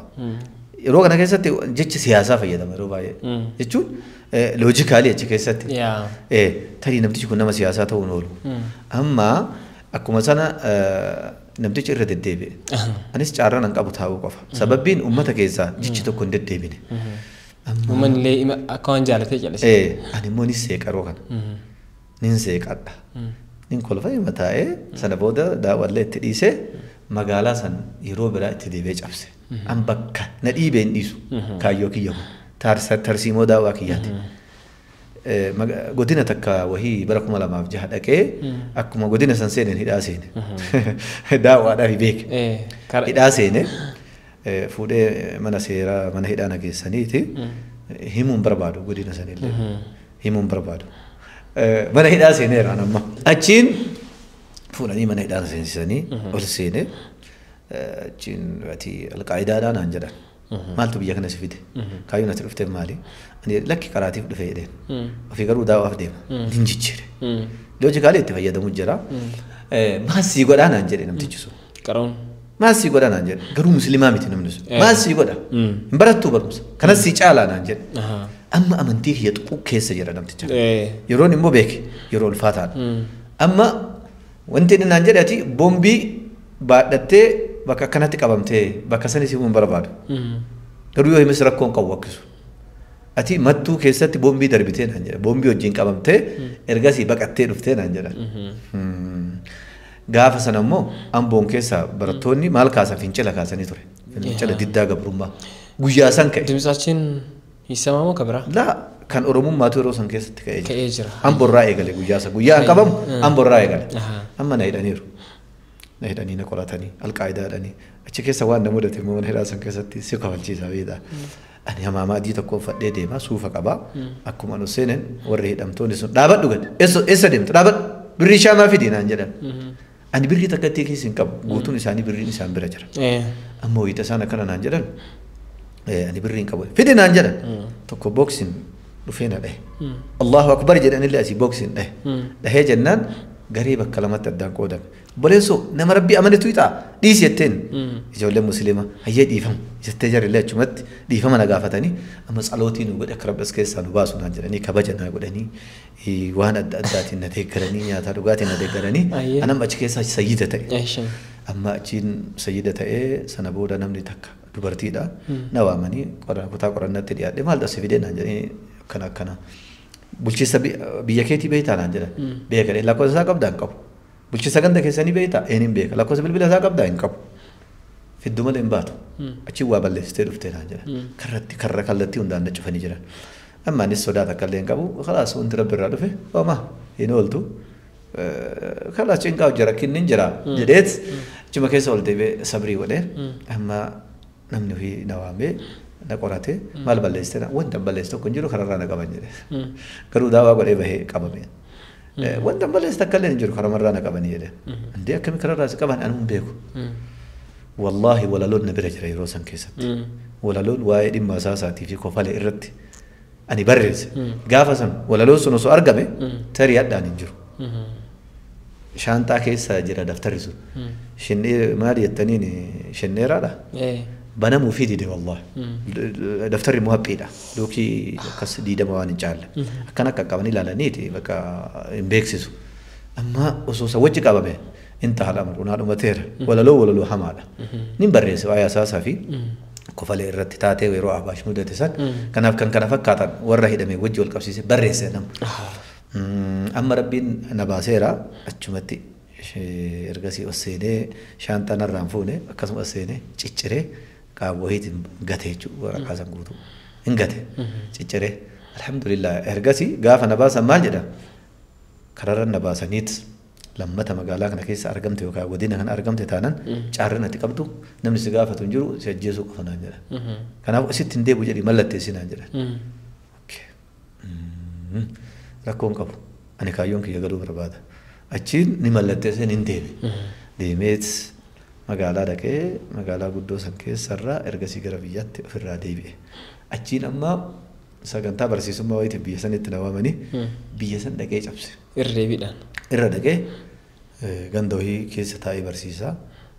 Yeroo kana keessatti jecha siyaasaa fayyadama yeroo baay'ee. Jechuun loojikaalii achi keessatti. Tarii namtichi kun nama siyaasaa ta'uun oolu. Amma akkuma sana namtichi irra deddeebi'e. Anis carraan hin qabu taa'uu qofa. Sababbiin uummata keessaa jechi tokko hin deddeebine. Uummanni illee akka waan jaalatee calise. Ani immoo nin seeqa yeroo kana. Nin seeqadha. Nin kolfa hima taa'ee sana booda daawwallee itti dhiisee magaalaa san yeroo biraa itti deebi'ee cabse. An bakka na dhiibee hin dhiisu kaayyoo kiyya kun. Tarsiimoo daawwaa kiyyaati. Godina takka wahii bara 2006 dhaqee akkuma godina san seeneen hidhaa seene. Daawwaadhaaf beeke. Hidhaa seene. Fuudhee mana seeraa mana hidhaa na geessaniiti himuun barbaadu godina sanillee himuun barbaadu. Mana hidhaa seeneera amma. Achiin fuudhanii mana hidhaa seensisanii ol seene achiin ati alqaa'idaadhaa naan jedhan. Maaltu biyya kana si fide? Kaayyoon ati dhufteef maali? Ani lakki qaraatiif dhufe jedheen. Ofii garuu daawwaaf deema. Nin jijjiire. Loojikaalii itti fayyadamu jira. Maal sii godhaa naan jedhe namtichi sun. Qaroon. Maal sii godha naan jedhe. Garuu musliimaa miti namni sun. Maal sii godha? Hin barattuu barumsa. Kanas sii caalaa naan jedhe. Amma amantii kiyya tuquu keessa jira namticha. Yeroon immoo beeke yeroo ulfaataadha. Amma wanti inni naan jedhe ati boombii baadhattee bakka akkanatti qabamtee bakka sanis himuu hin barbaadu. Garuu yoo himes rakkoon qabu akkisu. Ati mattuu keessatti boombii darbitee naan jedhe. Boombii wajjin qabamtee ergasii baqattee dhuftee naan jedhan. Gaafa sana immoo Amboon keessa barattoonni maal kaasan fincila kaasanii ture. Fincila diddaa gabrummaa. Guyyaa san ka'e. Dimtsaachiin ይሰማሙ ከብራ ላ kan Oromummaatu yeroo san keessatti ka'ee ka'ee jira. Amborraa eegale guyyaa san. Guyyaa hin qabamu amborraa eegale. Amma na hidhaniiru. Na hidhanii na qoratanii alqaa'idaa hidhanii achi keessa waan na mudate immoo mana hidhaa san keessatti si kofalchiisa beektaa. Ani hamaamaa adii tokko uffadhee deema suufa qabaa. Akkuma nu seeneen warri hidhamtoonni sun dhaabadhu gad eessa deemtu dhaabadhu birrii shaamaa fidi naan jedhan. Ani birrii takka itti keessa hin qabu guutuun isaanii birriin isaan bira jira. Amma wayita isaan akkana naan jedhan ani birrii hin qabu fidi naan jedhan tokko booksiin dhufee na dhahe. Allahu akbar jedhanillee asii booksiin dhahe. Dhahee jennaan Garee bakka lamatti addaan qoodame. Obboleessoo nama rabbii amanetu hiixaa dhiisi jetteen ijoolleen musliima hayyee dhiifama jettee jarillee achumatti dhiifama na gaafatanii amma tsalootii nu godhe akka rabbi as keessaa nu baasu naan jedhanii kabaja naa godhanii waan adda addaatiin na deeggaranii nyaataa dhugaatiin na deeggaranii anam achi keessaa sayyida ta'e. Amma achiin sayyida ta'ee sana booda namni takka dubartiidha na waamanii kutaa qorannatti dhiyaadhe maal dhasi fidee naan jedhanii akkana akkana. Bulchiinsa biyya keetii beektaa naan jedhan beeka lakkoofsa isaa qabdaa hin qabu. Bulchiinsa ganda keessanii beektaa een hin beeka lakkoofsa bilbila isaa qabdaa hin qabu. Fidduu malee hin baatu. Achiin waa balleessitee dhuftee naan jedhan karratti karra kallattii hundaan na cufanii jiran. Amma anis sodaa takka illee hin qabu khalaas wanti rabbi irraa dhufe homaa hin ooltu. Khalaas cinqaa jira rakkinni hin jira jedheet achuma keessa ol deebi'ee sabrii godhee amma namni ofii na waamee na qorate maal balleessite wanta balleesse tokko hin jiru kararraa na qaban jedhe. Garuu daawaa godhee bahee qabame. Wanta balleesse takka illee hin jiru karamarraa na qabanii jedhe. Indee akkami kararraa si qaban anuu hin beeku. Wallaahi walaloon na bira jira yeroo san keessatti. Walaloon waa'ee dhimma isaasaatii fi kofalee irratti ani barreesse. Gaafa san walaloon sun osoo argame tarii hadhaan hin jiru. Shaanxaa keessa jira daftarri sun. Shinnee maal jettaniin shinneeraadha. Banamuu fi dide wallahi. Daftarri muhaphiidha. Luukii akkas diidama waan hin caalle. Akkana akka qaban ilaalaniiti bakka hin beeksisu. Amma osoo isa wajji qabame intaha al-amru naa dhumateera. Walaloo walaloo hamaadha. Nin barreesse waa'ee asaasaa fi kofalee irratti taatee yeroo Ahbaash mudate san. Kanaaf kan kana fakkaatan warra hidhame wajji wal qabsiise barreesse nama. Amma rabbiin na baaseera achumatti ergasii ol seenee shaanxaa narraan fuune akkasuma ol seenee cicciree qaama wayiitiin gate jechuudha waraqaa san guutuu hin gate cicciree alhamdulillah ergasii gaafa na baasan maal jedha kararra na baasaniit lammata magaalaa kana keessa argamte yookaan godina kana argamte taanaan caarrina ati qabdu namni si gaafatu hin jiru si ajjeesuu qofa naan jedha. Kanaaf asitti hin deebi'u jedhi mallatteessi naan jedha. Rakkoon qabu ani kaayyoon kiyya galuu barbaada. Achiin ni mallatteessee hin deeme. Deemeet magaalaa dhaqee magaalaa guddoo san keessarraa ergasii gara biyyaatti ofirraa deebi'e. Achiin amma sagantaa barsiisummaa wayiitiif biyya sanitti na waamanii biyya san dhaqee cabse. Irra deebiidhaan. Irra dhaqee ganda wayii keessa taa'ee barsiisaa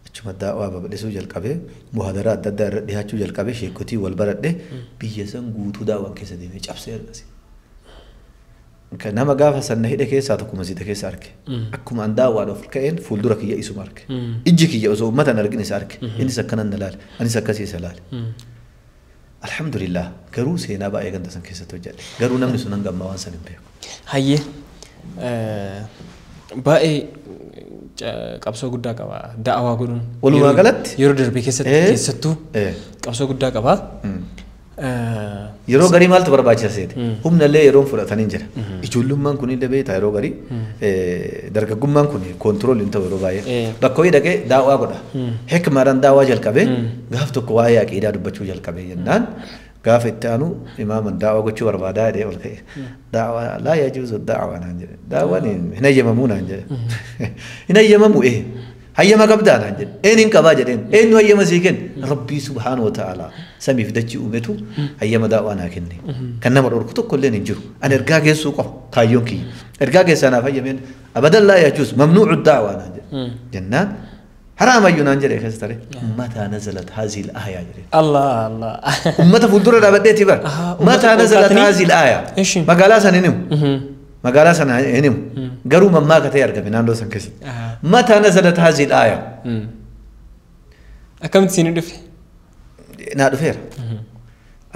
achuma daawaa babal'isuu jalqabee muhadaraa adda addaa irra dhiyaachuu jalqabee sheekotii wal baradhee biyya san guutuu daawwan keessa deemee cabsee ergasii. Nama gaafa san na hidhe keessaa tokko masiida keessa arge. Akkuma an daawwaadha of ka'een fuuldura kiyya isuma arge. Ijji kiyya osoo uummata hin argin isa arge. Innis akkanan na laale. Anis akkasii isa laale. Alhamdulillah garuu seenaa baay'ee ganda san keessatti hojjedhe. Garuu namni sun hanga ammaa waan san hin beeku. Hayyee baay'ee qabsoo guddaa qaba da'awaa godhuun. Walumaa galatti yeroo darbe keessatti keessattuu qabsoo guddaa qaba. Yeroo garii maaltu barbaachisa seete? Humna illee yeroon fudhatanii jira. Ijoollummaan kun illee beektaa yeroo garii dargaggummaan kun koontirool hin ta'u yeroo baay'ee. Bakka wayii dhaqee daawwaa godha. Hikmaadhaan daawwaa jalqabee gaaf tokko waa'ee aqiidaa dubbachuu jalqabee jennaan gaafa itti aanu imaaman daawwaa gochuu barbaadaa jedhee ol ka'e. Daawwaa laa yajuuzu daawwaa naan jedhe. Daawwaan hin hayyamamuu naan jedhe. Hin hayyamamu ee. Hayyama qabdaa naan jedhe. Een hin qabaa jedheen. Eenyu hayyama sii kenne? Rabbii subhaanahu wa ta'ala. Samiif dachii uumetu hayyama daawwaa naa kenne. Kan nama dhorku tokko illee hin jiru. Ani ergaa geessuu qofa kaayyoon kiyya. Ergaa keessaa naaf hayyameen abadan laa yajuuz mamnuucu daawwaa naan jedhe. Jennaan haraam ayyuu naan jedhe keessa tare. Mataa nazalat haazil aayaa jedhe. Allah Allah. Uummata fuuldura dhaabadheeti bara. Mataa nazalat haazil aayaa. Magaalaa san hin himu. Magaalaa sana hin himu. Garuu mammaaka ta'e argame naannoo san keessatti. Mataa nazalat haazil aayaa. Akkamitti siin dhufe? Naa dhufeera.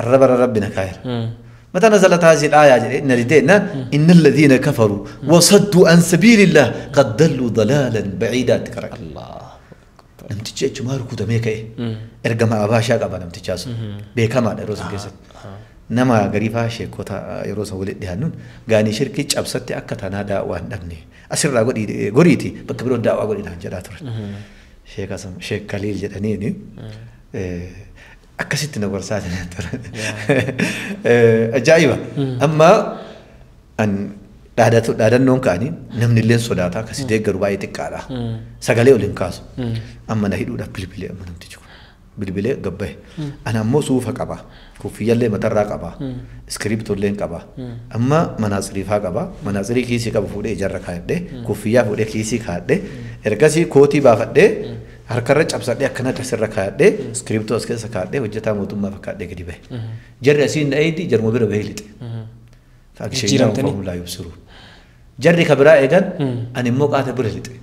Arraba rabbi na kaa'eera. متى نزلت هذه الآية؟ إن لدينا إن الذين كفروا وصدوا عن سبيل الله قد ضلوا ضلالا بعيدا. تكرر الله namtichi achumaa rukutamee ka'e ergama abaashaa qaba namtichaa sun beekamaadha yeroo san keessatti. Nama gariifaa sheekota yeroo san walitti dhiyaannuun gaanii shirkii cabsatti akka tanaa daawwaa hin dhabne asirraa goriiti bakka biroon daawwaa godhi naan jedhaa turan. Sheek Kaliil jedhaniini akkasitti na gorsaa turan. Ajaa'iba! Amma an dhaadannoon ka'anii namni illee sodaata akkasii deeggaru baay'ee xiqqaadha. Sagalee ol hin kaasu. Amma na hidhuudhaaf bilbilee amma namtichi kun. Bilbilee gabbaye. Ana ammoo suufa qaba. Kuffiyallee matarraa qaba. Iskiriptollee qaba. Amma manaatsiriifaa qaba. Manaatsirii kiisii qaba fuudhee ijarra kaa'adhee kuffiyyaa fuudhee kiisii kaa'adhee ergasii kootii baafadhee harkarra cabsadhee akkana asirra kaa'adhee iskiriptoo as keessa kaa'adhee hojjetaa mootummaa fakkaadhee gadi bahe. Jarri asiin dha'eeti jarma bira bahee lixe. Fakkishee Jarri ka biraa eegan ani immoo qaata bira lixe.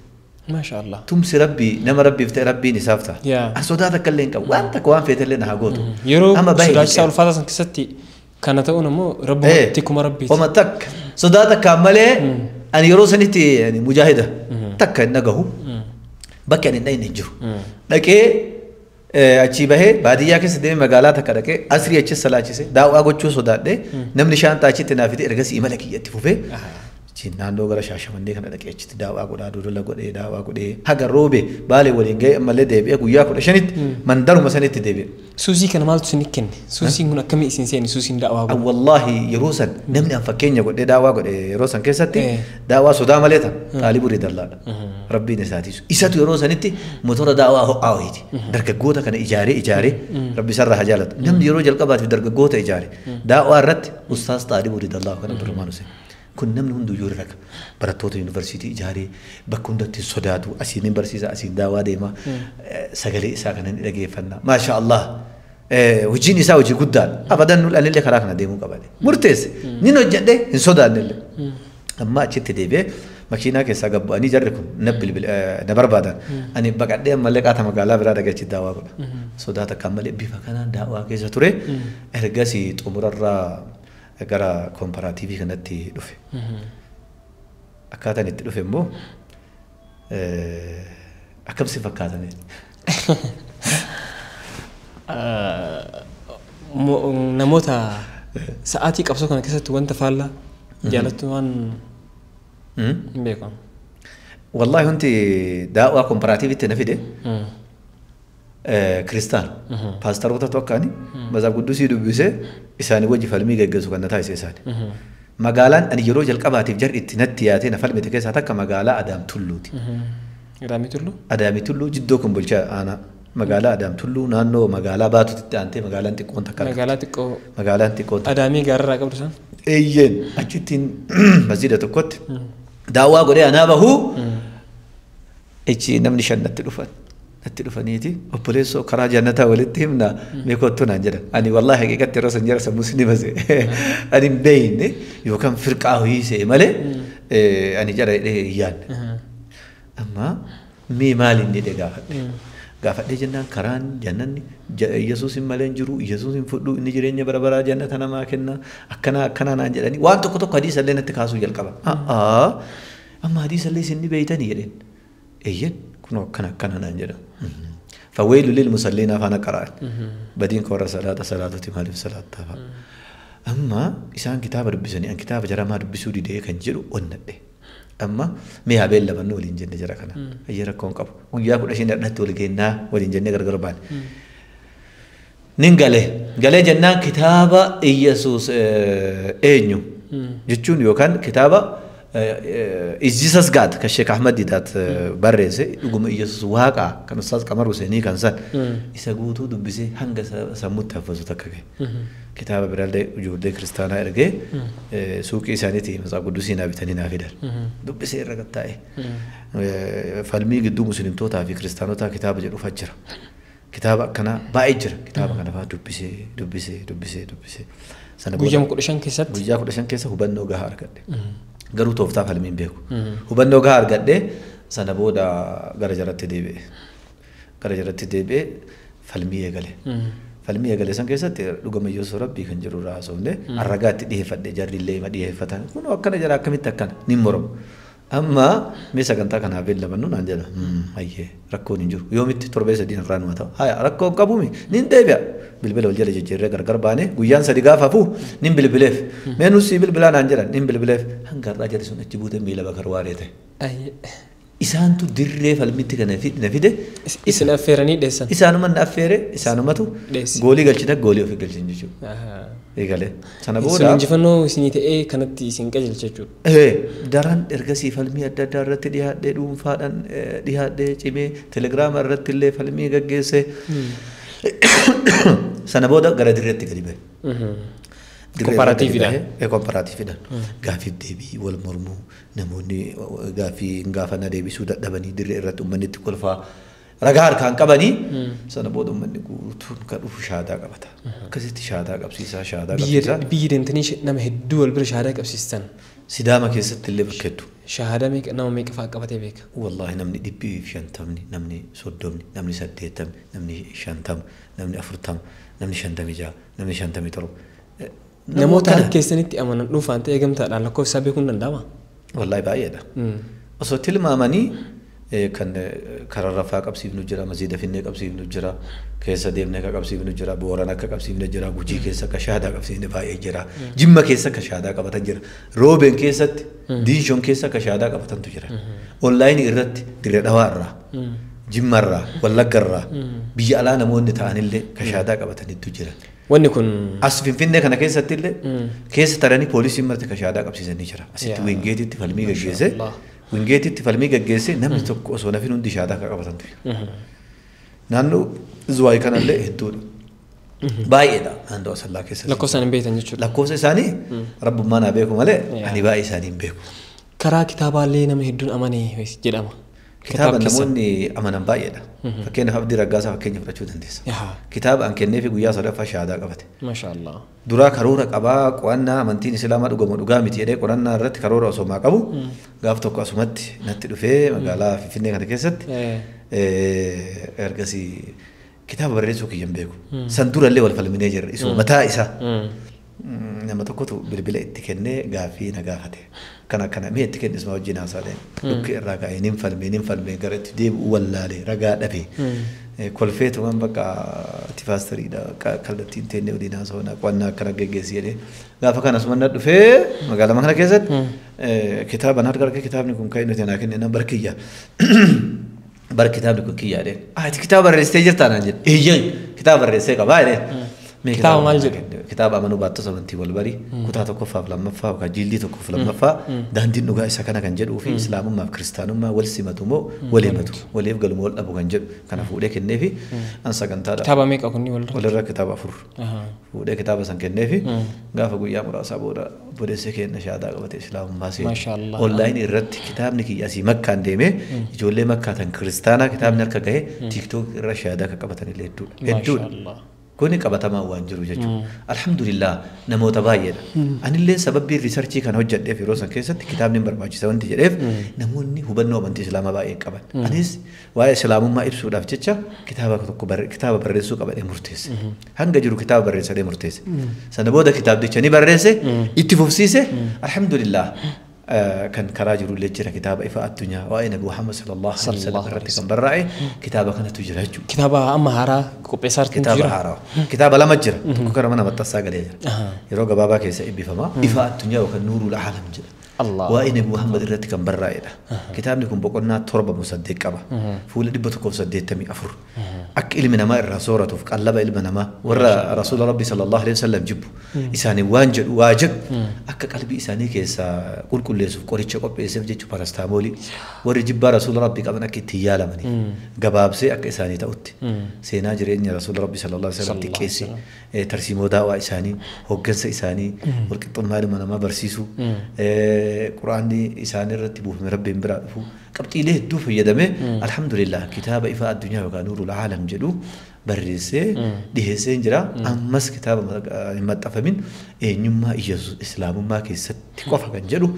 Maashaallah. Tumsi rabbii nama rabbiif ta'e rabbiin isaaf ta'a. An sodaa takka illee hin qabu. Waan takka waan feete illee na haa gootu. Yeroo sodaachisaa ulfaataa san keessatti kana ta'uun immoo rabbumatti kuma rabbiiti. Homa takka sodaa takkaan malee ani yeroo sanitti mujaahida takka hin dhagahu. Bakki ani hin dhayne hin jiru. Dhaqee achii bahee baadiyyaa keessa deemee magaalaa takka dhaqee asrii achis salaachise daawwaa gochuu sodaadhee namni shaantaa achitti naaf fide ergasii imala kiyyatti fufee. Naannoo gara Shaashamannee kana dhaqee achitti daawwaa godhaa dodola godhee daawwaa godhee haga roobe baalee waliin ga'e ammallee deebi'ee guyyaa 15tti mandaruma sanitti deebi'e. Suusii kana maaltu isin kenne? Suusiin kun akkamii isin seeni suusiin daawwaa godhe? Wallaahi yeroo san namni an fakkeenya godhee daawwaa godhe yeroo san keessatti daawwaa sodaa malee ta'a Xaalibuu Ridallaadha. Rabbiin isaatiisu. Isatu yeroo sanitti motora daawwaa ho'aa wayiiti. Dargaggoota kana ijaaree ijaaree rabbi isarraa haa jaalatu. Namni yeroo jalqabaatiif dargaggoota ijaare daawwaa irratti Ustaaz Xaalibuu Ridallaa kan Abdurrahmaan Hussein. Kun namni hunduyyuu irra barattoota yuunivarsiitii ijaaree bakka hundatti sodaatu asiin hin barsiisa asiin daawwaa deema sagalee isaa kana ni dhageeffanna. Maasha Allah hojiin isaa hojii guddaadha. Abadan nul anillee karaa kana deemuu qabale. Murteesse nin hojjedhe hin sodaannellee. Amma achitti deebi'ee makiinaa keessaa gad bu'anii jarri kun na barbaadan. Ani baqadhee ammallee qaata magaalaa biraa dhaqee achitti daawwaa godha. Sodaa takka ammallee bifa kanaan daawwaa keessa ture. Ergasii xumurarraa gara koomparatiivii kanatti dhufe. Akkaataan itti dhufe immoo akkam si fakkaatan? Namoota sa'aatii qabsoo kana keessatti wanta faallaa jaalattu waan hin beekamu. Wallaahi wanti daawwaa koomparatiivitti na fide kiristaan paastaroota tokkaani mazaaf guddusii dubbisee isaanii wajji falmii geggeessu kan na taasise isaani. Magaalaan ani yeroo jalqabaatiif jarri itti natti yaatee na falmite keessaa takka magaalaa Adaam Tulluuti. Adaamii Tulluu? Adaamii Tulluu jiddoo kun bulchaa aanaa. Magaalaa Adaam Tulluu naannoo magaalaa Baatuutti aantee magaalaan xiqqoon takka. Magaalaa xiqqoo. Magaalaan xiqqoon takka. Adaamii gaararraa qabdu san? Eeyyeen achittiin masjiida tokkotti daawwaa godhee anaa bahuu achi namni shan natti dhufan. Natti dhufaniiti obboleessoo karaa jannataa walitti himna mee kottu naan jedhan. Ani wallaahi haqiiqatti yeroo san jara san muslima se'e. Ani hin beekne yookaan firqaa hoyii se'e malee ani jara jedhee hin yaadne. Amma mee maal inni jedhee gaafadhe. Gaafadhee jennaan karaan jannanni Yesuus hin malee hin jiru Yesuus hin fudhu inni jireenya bara baraa jannata namaa kenna akkana akkana naan jedhanii waan tokko tokko hadiisa illee natti kaasuu jalqaban. Amma hadiisa illee isin ni beeytanii jedheen. Eeyyen kunoo akkana akkana naan jedhan. Fawweeylu lil musalliin afaan qara'an. Badiin warra salaata salaatutti maaliif salaattaa fa'a. Amma isaan kitaaba dubbisanii an kitaaba jaramaa dubbisuu didee kan jedhu onnadhe. Amma mee haa beellamannu waliin jenne jara kana. Ayyee rakkoon qabu. Guyyaa 15 dhadhatti wal geennaa waliin jennee gargar baane. Nin galee. Galee jennaan kitaaba Iyyasuus eenyu jechuun yookaan kitaaba Is Jesus God kan Sheek Ahmad Didaat barreesse dhuguma Iyyasuus Waaqa kan Ustaaz Qamar Huseenii kan san isa guutuu dubbisee hanga sammuutti haffasu takka gahe. Kitaaba biraallee ijoollee kiristaanaa ergee suuqii isaaniitii matsaa quddusii naa bitanii naa fidan. Dubbisee irra gattaa'e. Falmii gidduu musliimtootaa fi kiristaanotaa kitaaba jedhu ufa jira. Kitaaba akkanaa baay'ee jira. Kitaaba kana fa'aa dubbisee dubbisee dubbisee dubbisee. Guyyaa 15 keessatti? Guyyaa 15 keessa hubannoo gahaa argadhe. Garuu tooftaa falmii hin beeku. Hubannoo gahaa argadhe sana booda gara jaratti deebi'e. Gara jaratti deebi'ee falmii eegale. Falmii eegale san keessatti dhugama Yesuus Rabbii kan jedhu irraa haasofne arragaa itti dhiyeeffadhe jarri illee ima dhiyeeffatan kun akkana jara akkamitti akkana ni mormu. Amma mee sagantaa kanaaf beellamannu naan jedha. Hayyee rakkoon hin jiru yoomitti torbee 3 irraa numa ta'u. Haya rakkoon qabuumi nin deebi'a. Bilbila wal jala jijjiirree gargar baane guyyaan 3 gaafa hafu nin bilbileef. Mee nus bilbilaa naan jedhan nin bilbileef hanga har'aa jarri sun achi buutee miila bakar waaree ta'e. Isaantu dirree falmitti kana na fide. Isin affeeranii dheessan. Isaanuma na affeere isaanumatu goolii galchina goolii ofii galchin jechuudha. Eegalee sana booda. Sun injifannoo isinii ta'ee kanatti isin qajeelcha jechuudha. Daran ergasii falmii adda addaa irratti dhiyaadhee dhuunfaadhaan dhiyaadhee cimee telegiraama irratti illee falmii gaggeesse. Sana booda gara dirreetti gadi bahe. Komparaatiividhaan. Komparaatiividhaan. Gaaffiif deebii wal mormuu namoonni gaaffii gaafa na deebisuu dadhabanii dirree irratti uummanni itti kolfaa ragaa harkaan qabanii sana booda uummanni guutuun kan dhufu shaadaa qabata. Akkasitti shaadaa qabsiisaa shaadaa qabsiisaa. Biyyi deemtanii nama hedduu wal bira shaadaa qabsiistan. Sidaama keessatti illee bakka hedduu. Shaadaa meeqa nama meeqa fa'aa qabatee beeka? Wallaahi namni 150, namni 30, namni 80, namni 50, namni 40, namni 56, namni 57. Namoota harka keessanitti amanan dhuunfaan ta'ee gamtaadhaan lakkoofsa beekuun danda'amaa? Wallaahi baay'eedha. Osoo tilmaamanii kan kararra fa'aa qabsiifnu jira, masiida finnee qabsiifnu jira, keessa deemnee akka qabsiifnu jira, Boorana akka qabsiifne jira, Gujii keessa akka shaadaa qabsiifne baay'ee jira, Jimma keessa akka shaadaa qabatan jira, Roobeen keessatti, Diinshoon keessa akka shaadaa qabatantu jira. Onlaayinii irratti dirree dhawaa irraa, Jimma irraa, Wallagga irraa, biyya alaa namoonni ta'anillee ka shaadaa qabatanitu jira. Wanni kun as Finfinnee kana keessatti illee keessa taranii poolisiin marti ka shaadaa qabsiisanii jira. Asitti Wingeetitti falmii gaggeesse. Wingeetitti falmii gaggeesse namni tokko osoo nafin hundi shaadaa akka qabatantu jira. Naannoo Zuwaay kanallee hedduudha. Baay'eedha naannoo Asallaa keessatti. Lakkoofsa hin beektan jechuudha. Lakkoofsa isaanii rabbummaa naa beeku malee ani baay'ee isaanii hin beeku. Karaa kitaabaallee nama hedduun amane jedhama. Kitaaba namoonni amanan baay'eedha. Fakkeenyaaf Abdii Raggaasaa fakkeenya fudhachuu dandeessa. Kitaaba an kenneefi guyyaa sadaffaa shaadaa qabate. Maashaallah. Duraa karoora qabaa qo'annaa amantiin Islaamaa dhugamu dhugaa miti jedhee qorannaa irratti karoora osoo maa qabu gaaf tokko asumatti natti dhufee magaalaa Finfinnee kana keessatti ergasii kitaaba barreessuu kiyya hin beeku. San durallee wal falminee jirra isuma mataa isaa. Nama tokkotu bilbila itti kennee gaaffii na gaafate. Kana kana mee itti kenne isuma wajjin haasaa deeme. Dhukkee irraa ka'ee nin falmee gara itti deebi'u wallaalee ragaa dhabe. Kolfeetumaan bakka itti paastariidha kallattiin teennee waliin haasawna qo'annaa akkana geggeessi jedhee. Gaafa kana asuma na dhufee magaalaa kana keessatti kitaaba na harka kitaabni kun kan inni naa kenne nan barkiyya. Bar kitaabni kun kiyya jedhee. Ati kitaaba barreessitee jirtaa naan jedhe. Eeyyee kitaaba barreessee qabaa jedhee. Kitaaba maal jedhu? Kitaaba amanuu baattos amantii wal barii kutaa tokkoffaaf lammaffaa yookaan jildii tokkoof lammaffaa daandiin dhugaa isa kana kan jedhuu fi islaamummaaf kiristaanummaa wal simatu moo wal himatu waliif galu wal dhabu kan jedhu kana fuudhee kenneefi an sagantaadha. Kitaaba meeqa kunni walirra? Walirra kitaaba 4. Fuudhee kitaaba san kenneefi gaafa guyyaa muraasaa booda obboleessa keenya shaadaa qabate islaamummaa seene. Onlaayinii irratti kitaabni kiyya asii makkaan deemee ijoollee makkaa tan kiristaanaa kitaabni harka gahee tiiktook irra shaadaa akka qabatan illee hedduudha. Hedduudha. Kuni qabatamaa waan jiru jechuudha. Alhamdulillah namoota baay'eedha. Anillee sababii riisarchii kana hojjedheef yeroo san keessatti kitaabni barbaachisa wanti jedheef namoonni hubannoo amantii Islaamaa baay'ee qaban. Anis waa'ee Islaamummaa ibsuudhaaf jecha kitaaba tokko kitaaba barreessuu qabadhee murteesse. Hanga jiru kitaaba barreessadhee murteesse. Sana booda kitaabdicha ni barreesse itti fufsiise alhamdulillah kan karaa jirullee jira kitaaba ifa addunyaa waa'ee Nabi Muhammad sallallahu alaihi wasallam irratti kan barraa'e kitaaba kanatu jira jechuudha. Kitaaba amma haaraa qopheessaa jirtu jira. Kitaaba haaraa. Kitaaba lama jira. Tokko gara mana maxxansaa galee jira. Yeroo gabaabaa keessa eebbifama. Ifa addunyaa yookaan nuurul aalam jedha. Waa'ee Nabi Muhammad irratti kan barraa'edha. Kitaabni kun boqonnaa 7 qaba. Fuula 184. Akka ilmi namaa irraa sooratuuf qallaba ilma namaa warra Rasuula Rabbi sallallahu alaihi wasallam jibbu isaanii waan jedhu waa jedhu akka qalbii isaanii keessaa qulqulleessuuf qoricha qopheesseef jechuun parastaamoolii warri jibbaa Rasuula Rabbi qaban akka ittiin yaalamanii gabaabsee akka isaanii ta'utti seenaa jireenya Rasuula Rabbi sallallahu alaihi wasallam xiqqeesse tarsiimoo daawaa isaanii hoggansa isaanii walqixxummaa ilma namaa barsiisuu Quraanni isaanii irratti buufame Rabbiin biraa dhufu qabxiilee hedduu fayyadamee alhamdulillah kitaaba ifa addunyaa yookaan nuurul aalam jedhu barreessee dhiheessee jira. Ammas kitaaba hin maxxanfamin eenyummaa Iyyasuus Islaamummaa keessatti qofa kan jedhu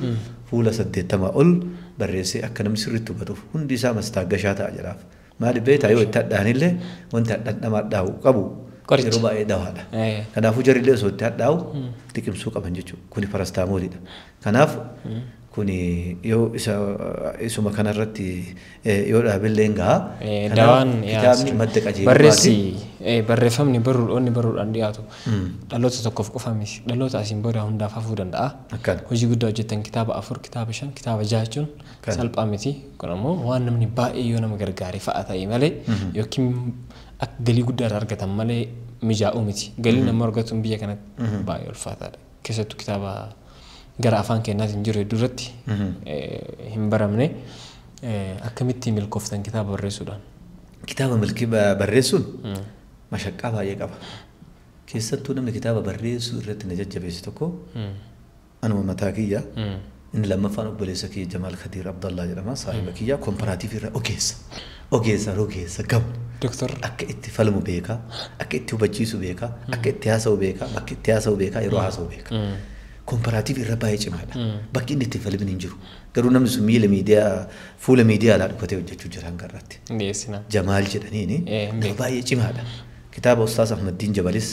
fuula 80 ol barreessee akka namni sirriitti hubatuuf hundi isaa mastaaggashaa ta'a jedhaaf. Maaliif beektaa yoo itti hadhaanillee wanti hadhaan dhaa'u qabu yeroo baay'ee dawaadha. Kanaafuu jarrillee osoo itti hadhaa'u liqimsuu qaban jechuudha. Kuni parastaamoolidha. Kanaaf kuni yoo isuma kanarratti yoo dhaabillee gahaa. Dawaan kitaabni madda qajeelummaati. Barreessi barreeffamni barruudhaan barruudhaan dhiyaatu dhaloota tokkoof qofa miti dhaloota asiin booda hundaaf hafuu danda'a. Hojii guddaa hojjetan kitaaba 4 kitaaba 5 kitaaba 6 jechuun salphaa miti. Kun ammoo waan namni baay'ee yoo nama gargaare fa'a ta'e malee yookiin akka galii guddaa irraa argatan malee mijaa'uu miti. Galiin nama argatuun biyya kanatti baay'ee ulfaataadha. Keessattuu kitaaba gara afaan keenyaatiin jiru hedduu irratti hin baramne akkamitti milkooftan kitaaba barreessuudhaan? Kitaaba milkii barreessuun Mashaqqaa baay'ee qaba. Keessattuu namni kitaaba barreessuu irratti na jajjabeesse tokko anuma mataa kiyya. Inni lammaffaan obboleessa kiyya Jamaal Khadiir Abdallaa jedhama. Saahiba kiyya komparaatiivii irra ogeessa. Ogeessa rogeessa gamu. Doktor. Akka itti falmu beeka, akka itti hubachiisu beeka, akka itti haasa'u beeka, bakki itti haasa'u beeka, yeroo haasa'u beeka. Komparaatiivii irra baay'ee cimaadha. Bakki inni itti falmin hin jiru. Garuu namni sun miila miidiyaa fuula miidiyaa alaa dhukatee hojjechuu jira hanga irratti. Dhiyeessina. Jamaal jedhaniini nama baay'ee cimaadha. Kitaaba Ustaas Ahmaddiin Jabalis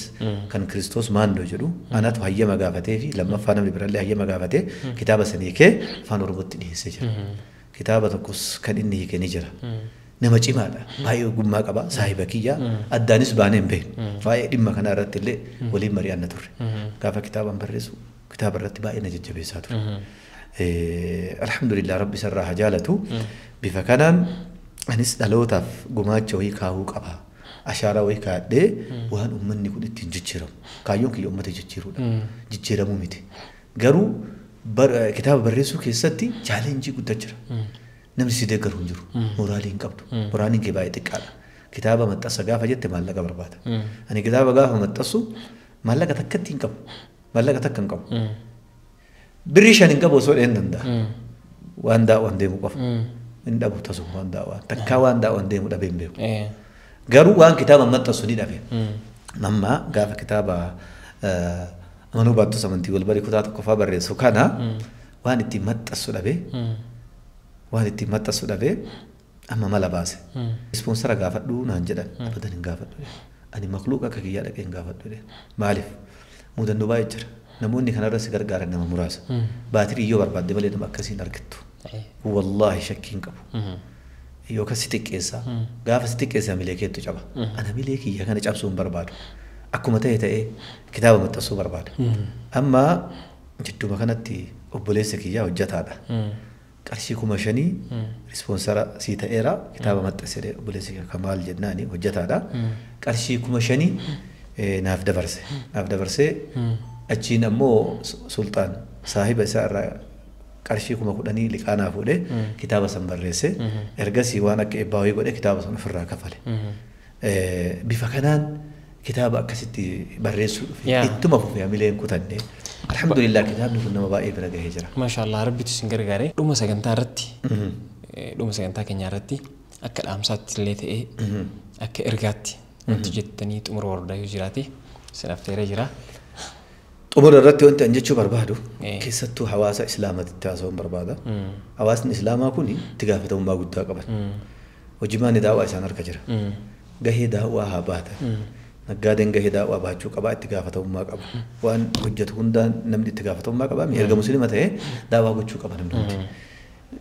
kan Kiristoos Maandoo jedhu anatu hayyama gaafatee fi lammaffaa namni birallee hayyama gaafatee kitaaba san hiikee afaan Oromootti dhiyeessee jira. Kitaaba tokkos kan inni hiike ni jira. Nama cimaadha. Baay'ee ogummaa qaba. Saahiba kiyya. Addaanis baanee hin beeknu. Baay'ee dhimma kana irratti illee waliin mari'anna turre. Gaafa kitaabaan barreessu kitaaba irratti baay'ee na jajjabeessaa ture. Alhamdulillah Rabbi isarraa haa jaalatu. Bifa kanaan anis dhalootaaf gumaacha wayii kaahuu qaba. Ashaaraa wayii kaadhee waan uummanni kun ittiin jijjiiramu. Kaayyoon kiyya uummata jijjiiruudha. Jijjiiramuu miti. Garuu kitaaba barreessuu keessatti chaalenjii guddaa jira. Namni si deeggaru hin jiru. Moraalii hin qabdu. Moraaliin kee baay'ee xiqqaadha. Kitaaba maxxansa gaafa jette maallaqa barbaada. Ani kitaaba gaafa maxxansu maallaqa takkatti hin qabu. Maallaqa takka hin qabu. Birrii 5 hin qabu osoo dheen danda'a. Waan daawwan deemu qofa. Hin dhabu tasuma waan daawwan. Takkaa waan daawwan deemu dhabee hin beeku. Garuu waan kitaaba maxxansu ni dhabe. Amma gaafa kitaaba amanuu baattus amantii wal barii kutaa tokkoffaa barreessu kana waan ittiin maxxansu dhabee waan ittiin maxxansu dhabee amma mala baase. Ispoonsara gaafadhu naan jedhan abadan hin gaafadhu. Ani makluuqa akka kiyyaa dhaqee hin gaafadhu. Maaliif? Mudannoo baay'ee jira. Namoonni kanarra si gargaaran nama muraasa. Baatirii yoo barbaadde malee nama akkasii hin argattu. Wallaahi shakkii hin qabu. Yookaan si xiqqeessa. Gaafa si xiqqeessa milee keettu caba. Ana milee kiyya kana cabsuu hin barbaadu. Akkuma ta'e ta'ee kitaaba maxxansuu barbaada. Amma jidduma kanatti obboleessa kiyyaa hojjetaadha. Qarshii 5,000 rispoonsara sii ta'eera kitaaba maxxansee obboleessa kiyya Kamaal jennaani hojjetaadha. Qarshii 5,000 naaf dabarse. Naaf dabarsee achiin ammoo Sultaan saahiba isaa irraa qarshii 10,000 liqaa naa fuudhee kitaaba san barreesse. Ergasii waan akka eebbaa wayii godhee kitaaba san ofirraa kafale. Bifa kanaan kitaaba akkasitti barreessuu dhufe. Ittuma fufee hamilee hin kutanne. Alhamdulillah kitaabni kun nama baay'ee bira gahee jira. Maashaallah Rabbitu isin gargaare. Dhuma sagantaa irratti dhuma sagantaa keenyaa irratti akka dhaamsaatti illee ta'ee akka ergaatti wanti jettanii xumura wardaa yoo jiraate isin affeeree jira. Xumura irratti wanti an jechuu barbaadu keessattuu hawaasa islaamatti haasa'uun barbaada. Hawaasni islaamaa kun itti gaafatamummaa guddaa qaban. Hojimaan daawwaa isaan harka jira. Gahee daawwaa haa baatan. Naggaadeen gahee daawwaa baachuu qaba itti gaafatamummaa qaba. Waan hojjetu hundaan namni itti gaafatamummaa qaba. Erga musliima ta'ee daawwaa gochuu qaba namni hundi.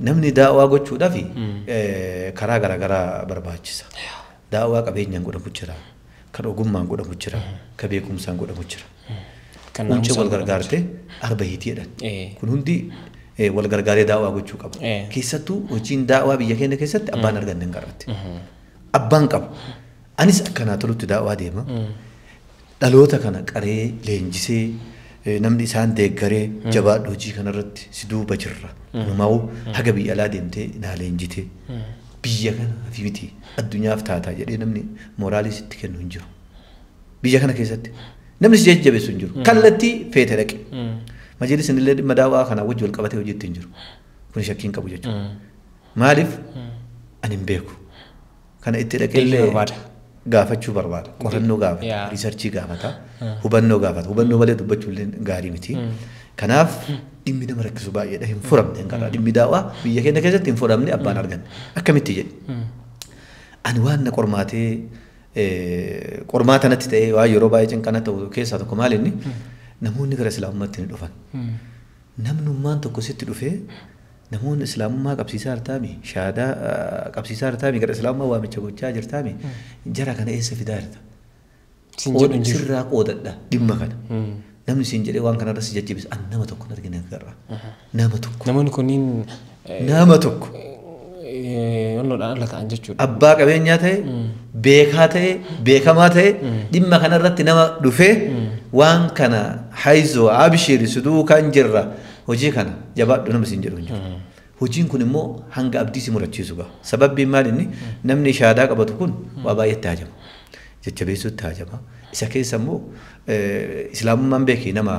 Namni daawwaa gochuudhaaf karaa garaagaraa barbaachisa. Daawwaa qabeenyaan godhamu jira. Kan ogummaan godhamu jira. Kan beekumsaan godhamu jira. Kunci wal gargaarte arba hiitii jedhan. Kun hundi wal gargaaree daawwaa gochuu qaba. Keessattuu hojiin daawwaa biyya keenya keessatti abbaan arganne hin garratti. Abbaan qaba. Anis akkanaa tolutti daawwaa deema. Dhaloota kana qaree leenjisee namni isaan deeggaree jabaadhu hojii kanarratti si duuba jirra. Numaa'u haga biyya alaa deemtee naa leenjitee biyya kana fi miti addunyaaf taataa jedhee namni mooraalii sitti kennu hin jiru. Biyya kana keessatti namni si jajjabeessu hin jiru. Kallattii feete dhaqe. Majlisni illee dhimma daawwaa kanaa wajji wal qabatee hojiitti hin jiru. Kun shakkii hin qabu jechuudha. Maaliif ani hin beeku. Kana itti dhaqee illee gaafachuu barbaada. Qorannoo gaafata, riisarchii gaafata, hubannoo gaafata. Hubannoo malee dubbachuu illee gaarii miti. Kanaaf dhimmi nama rakkisu baay'eedha. Hin furamne hin qarraa. Dhimmi daawwaa biyya keenya keessatti hin furamne abbaan arganne. Akkamitti jedhe? Ani waan na qormaatee qormaata natti ta'ee waa yeroo baay'ee cinqana ta'u keessaa tokko maal inni namoonni gara islaamummaatti ni dhufan. Namnummaan tokko sitti dhufee namoonni islaamummaa qabsiisaa jirtaami, shahaadaa qabsiisaa jirtaami, gara islaamummaa waamicha gochaa jirtaami, jara kana eessa fidaa jirta? Sirraa qoodadha dhimma kana. Namni siin jedhee waan kanarra si jajjabeessa an nama tokko hin argine agarra. Nama tokko. Namoonni kunniin nama tokko. Yonnoodhaan ala ta'an jechuudha. Abbaa qabeenyaa ta'e, beekaa ta'e, beekamaa ta'e dhimma kanarratti nama dhufee waan kana hayzoo abshiri siduu kan jirra hojii kana jabaadhu nama siin jedhu hin jiru. Hojiin kun immoo hanga abdii si murachiisu ga'a. Sababbiin maal inni namni shahaadaa qabatu kun waa baay'eetti hajama. Jajjabeessuutti haajama. Isa keessa immoo islaamummaan beekii nama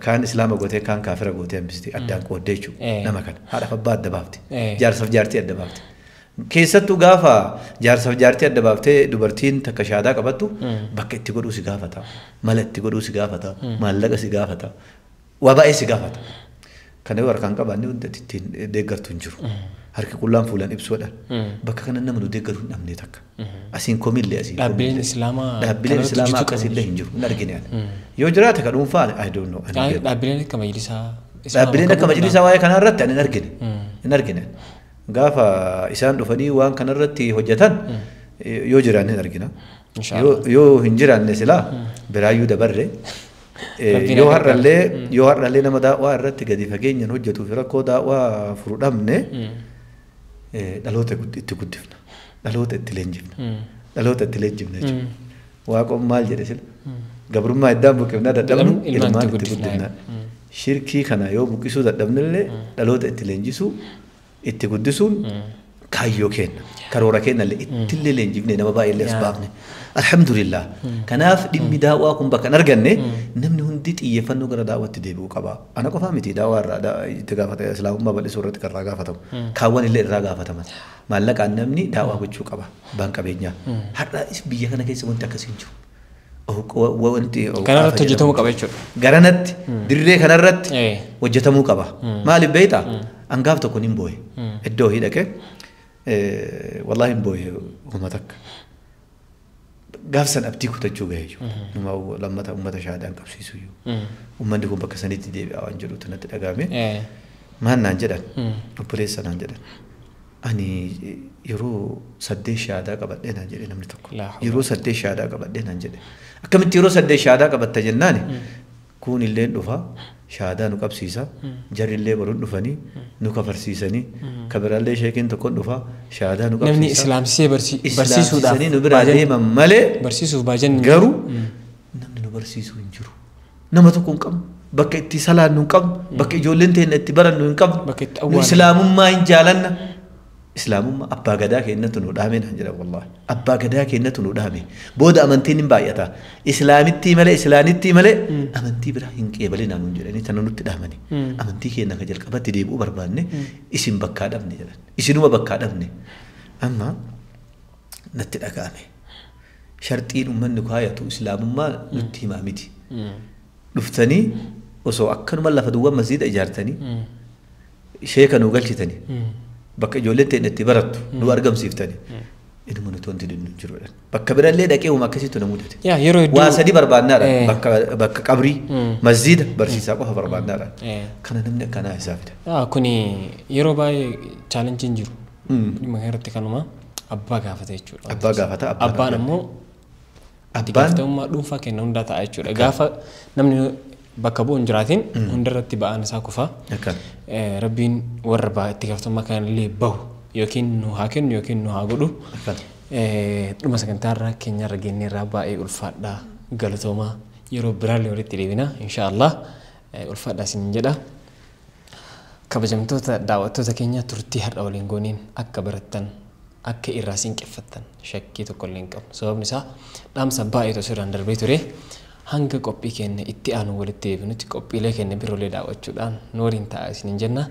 kaan islaama gootee kaan kaafira gootee hambiste addaan qooddee jechuudha. Nama kana haadhaaf abbaa adda baafte. Jaarsaaf jaartii adda baafte. Keessattuu gaafa jaarsaaf jaartii adda baaftee dubartiin takka shaadaa qabattu bakka itti godhuu si gaafata. Mala itti godhuu si gaafata. Maallaqa si gaafata. Waa baay'ee si gaafata. Kana yoo harkaan qabaanne wanta ittiin deeggartu hin jiru. Harki qullaan fuulaan ibsuudhaan. Bakka kana nama nu deeggaru hin dhabne takka. Asiin komillee asiin. Dhaabbileen Islaamaa. Dhaabbileen Islaamaa akkasillee hin jiru. Hin argine ani. Yoo jiraate ka dhuunfaa I don't know. Dhaabbileen akka majlisaa. Dhaabbileen akka majlisaa waa'ee kanaa irratti ani hin argine. Hin argine. Gaafa isaan dhufanii waan kanarratti hojjetan yoo jiraanne hin argina. Yoo hin jiraanne silaa biraayyuu dabarre. Yoo har'allee nama daawwaa irratti gadi fageenyaan hojjetuu fi rakkoo daawwaa furu dhabne dhaloota itti guddifna. Dhaloota itti leenjifna. Dhaloota itti leenjifna jechuudha. Waaqoon maal jedhe sila? Gabrummaa iddaan buqqifnaa dadhabnu ilmaan itti guddifna. Shirkii kana yoo buqqisuu dadhabnellee dhaloota itti leenjisuu itti guddisuun kaayyoo kenna. Karoora kennallee ittillee leenjifne nama baay'eellee as baafne. Alhamdulillah. Kanaaf dhimmi daawwaa kun bakka hin arganne namni hundi xiyyeeffannoo gara daawwaatti deebi'uu qaba. Ana qofaa miti daawwaa irraa itti gaafata islaamummaa bal'isuu irratti kan irraa gaafatamu. Kaawwan illee irraa gaafataman. Maallaqaan namni daawwaa gochuu qaba. Abbaan qabeenyaa. Har'a biyya kana keessa wanti akkasii hin jiru. Wanti kanarratti hojjetamuu qaba jechuudha. Garanatti dirree kanarratti hojjetamuu qaba. Maaliif beektaa? Angaaf tokko ni boo'e. Iddoo hidhaqee dhaqee wallaahi hin boo'e uummata takka. Gaaf san abdii kutachuu gahee jiru. Numa lammata uummata shaadaan qabsiisu iyyuu. Uummanni kun bakka sanitti deebi'a waan jedhutu natti dhagahame. Maal naan jedhan? Obboleessa naan jedhan. Ani yeroo 8 shaadaa qabadhee naan jedhe namni tokko. Yeroo 8 shaadaa qabadhee naan jedhe. Akkamitti yeroo 8 shaadaa qabatta jennaani? Kun illee dhufa shaadaa nu qabsiisa. Jarri illee boruun dhufanii nu kafarsiisanii. Kabiraallee sheekiin tokkoon dhufa shaadaa nu qabsiisa. Namni islaamsisee barsiisuudhaaf nu biraa deeman malee barsiisuuf baajanni garuu namni nu barsiisuu hin jiru. Nama tokko hin qabnu. Bakka itti salaannu hin qabnu. Bakka ijoolleen teenya itti barannu hin qabnu. Nu islaamummaa hin jaalanna. Islaamummaa abbaa gadaa keenyatu nu dhaame naan jedhan wallaahi. Abbaa gadaa keenyatu nu dhaame. Booda amantiin hin baay'ata. Islaamittii malee islaanittii malee amantii biraa hin qeebalinaa nuun jedhanii tana nutti dhaamani. Amantii keenya kan jalqabatti deebi'uu barbaanne isin bakkaa dhabne jedhan. Isinuma bakkaa dhabne. Amma natti dhaga'ame. Sharxiin uummanni kaayatu islaamummaa nutti himaa miti. Dhuftanii osoo akkanuma lafa duwwaa masjiida ijaartanii sheeka nuu galchitanii. Bakka ijoolleen teenya itti barattu nu argamsiiftani. Inuma nuti wanti dinnu jiru. Bakka birallee dhaqee uuma akkasiitu na mudate. Waa sadii barbaannaadha. Bakka qabrii masjiida barsiisaa qofa barbaannaadha. Kana namni akkanaa isaa fida. Kuni yeroo baay'ee chaalenjiin jiru. Dhimma kana irratti kanuma abbaa gaafata jechuudha. Abbaa gaafata. Abbaan ammoo itti gaafatamummaa dhuunfaa kenna hundaa ta'a jechuudha. Gaafa namni bakka bu'u hin jiraatin hundarratti ba'aan isaa kufa. Rabbiin warra itti gaafatamummaa kanallee bahu yookiin nu haa kennu yookiin nu haa godhu. Dhuma sagantaarraa keenyarra geenyeerraa baay'ee ulfaadhaa galatoomaa yeroo biraallee walitti deebina inshaallah ulfaadhaa isin jedha. Kabajamtoota daawwattoota keenya turtii har'a waliin gooniin akka barattan akka irraa sinqeffattan shakkii tokko illee hin qabnu. Sababni isaa dhaamsa baay'eetu asirraan darbee ture. Hanga qophii keenya itti aanu walitti deebinutti qophiilee keenya biroolee daawwachuudhaan nu waliin ta'a isiniin jenna.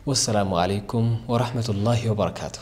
Wassalaamu alaikum warahmatullaahi wabarakaatu.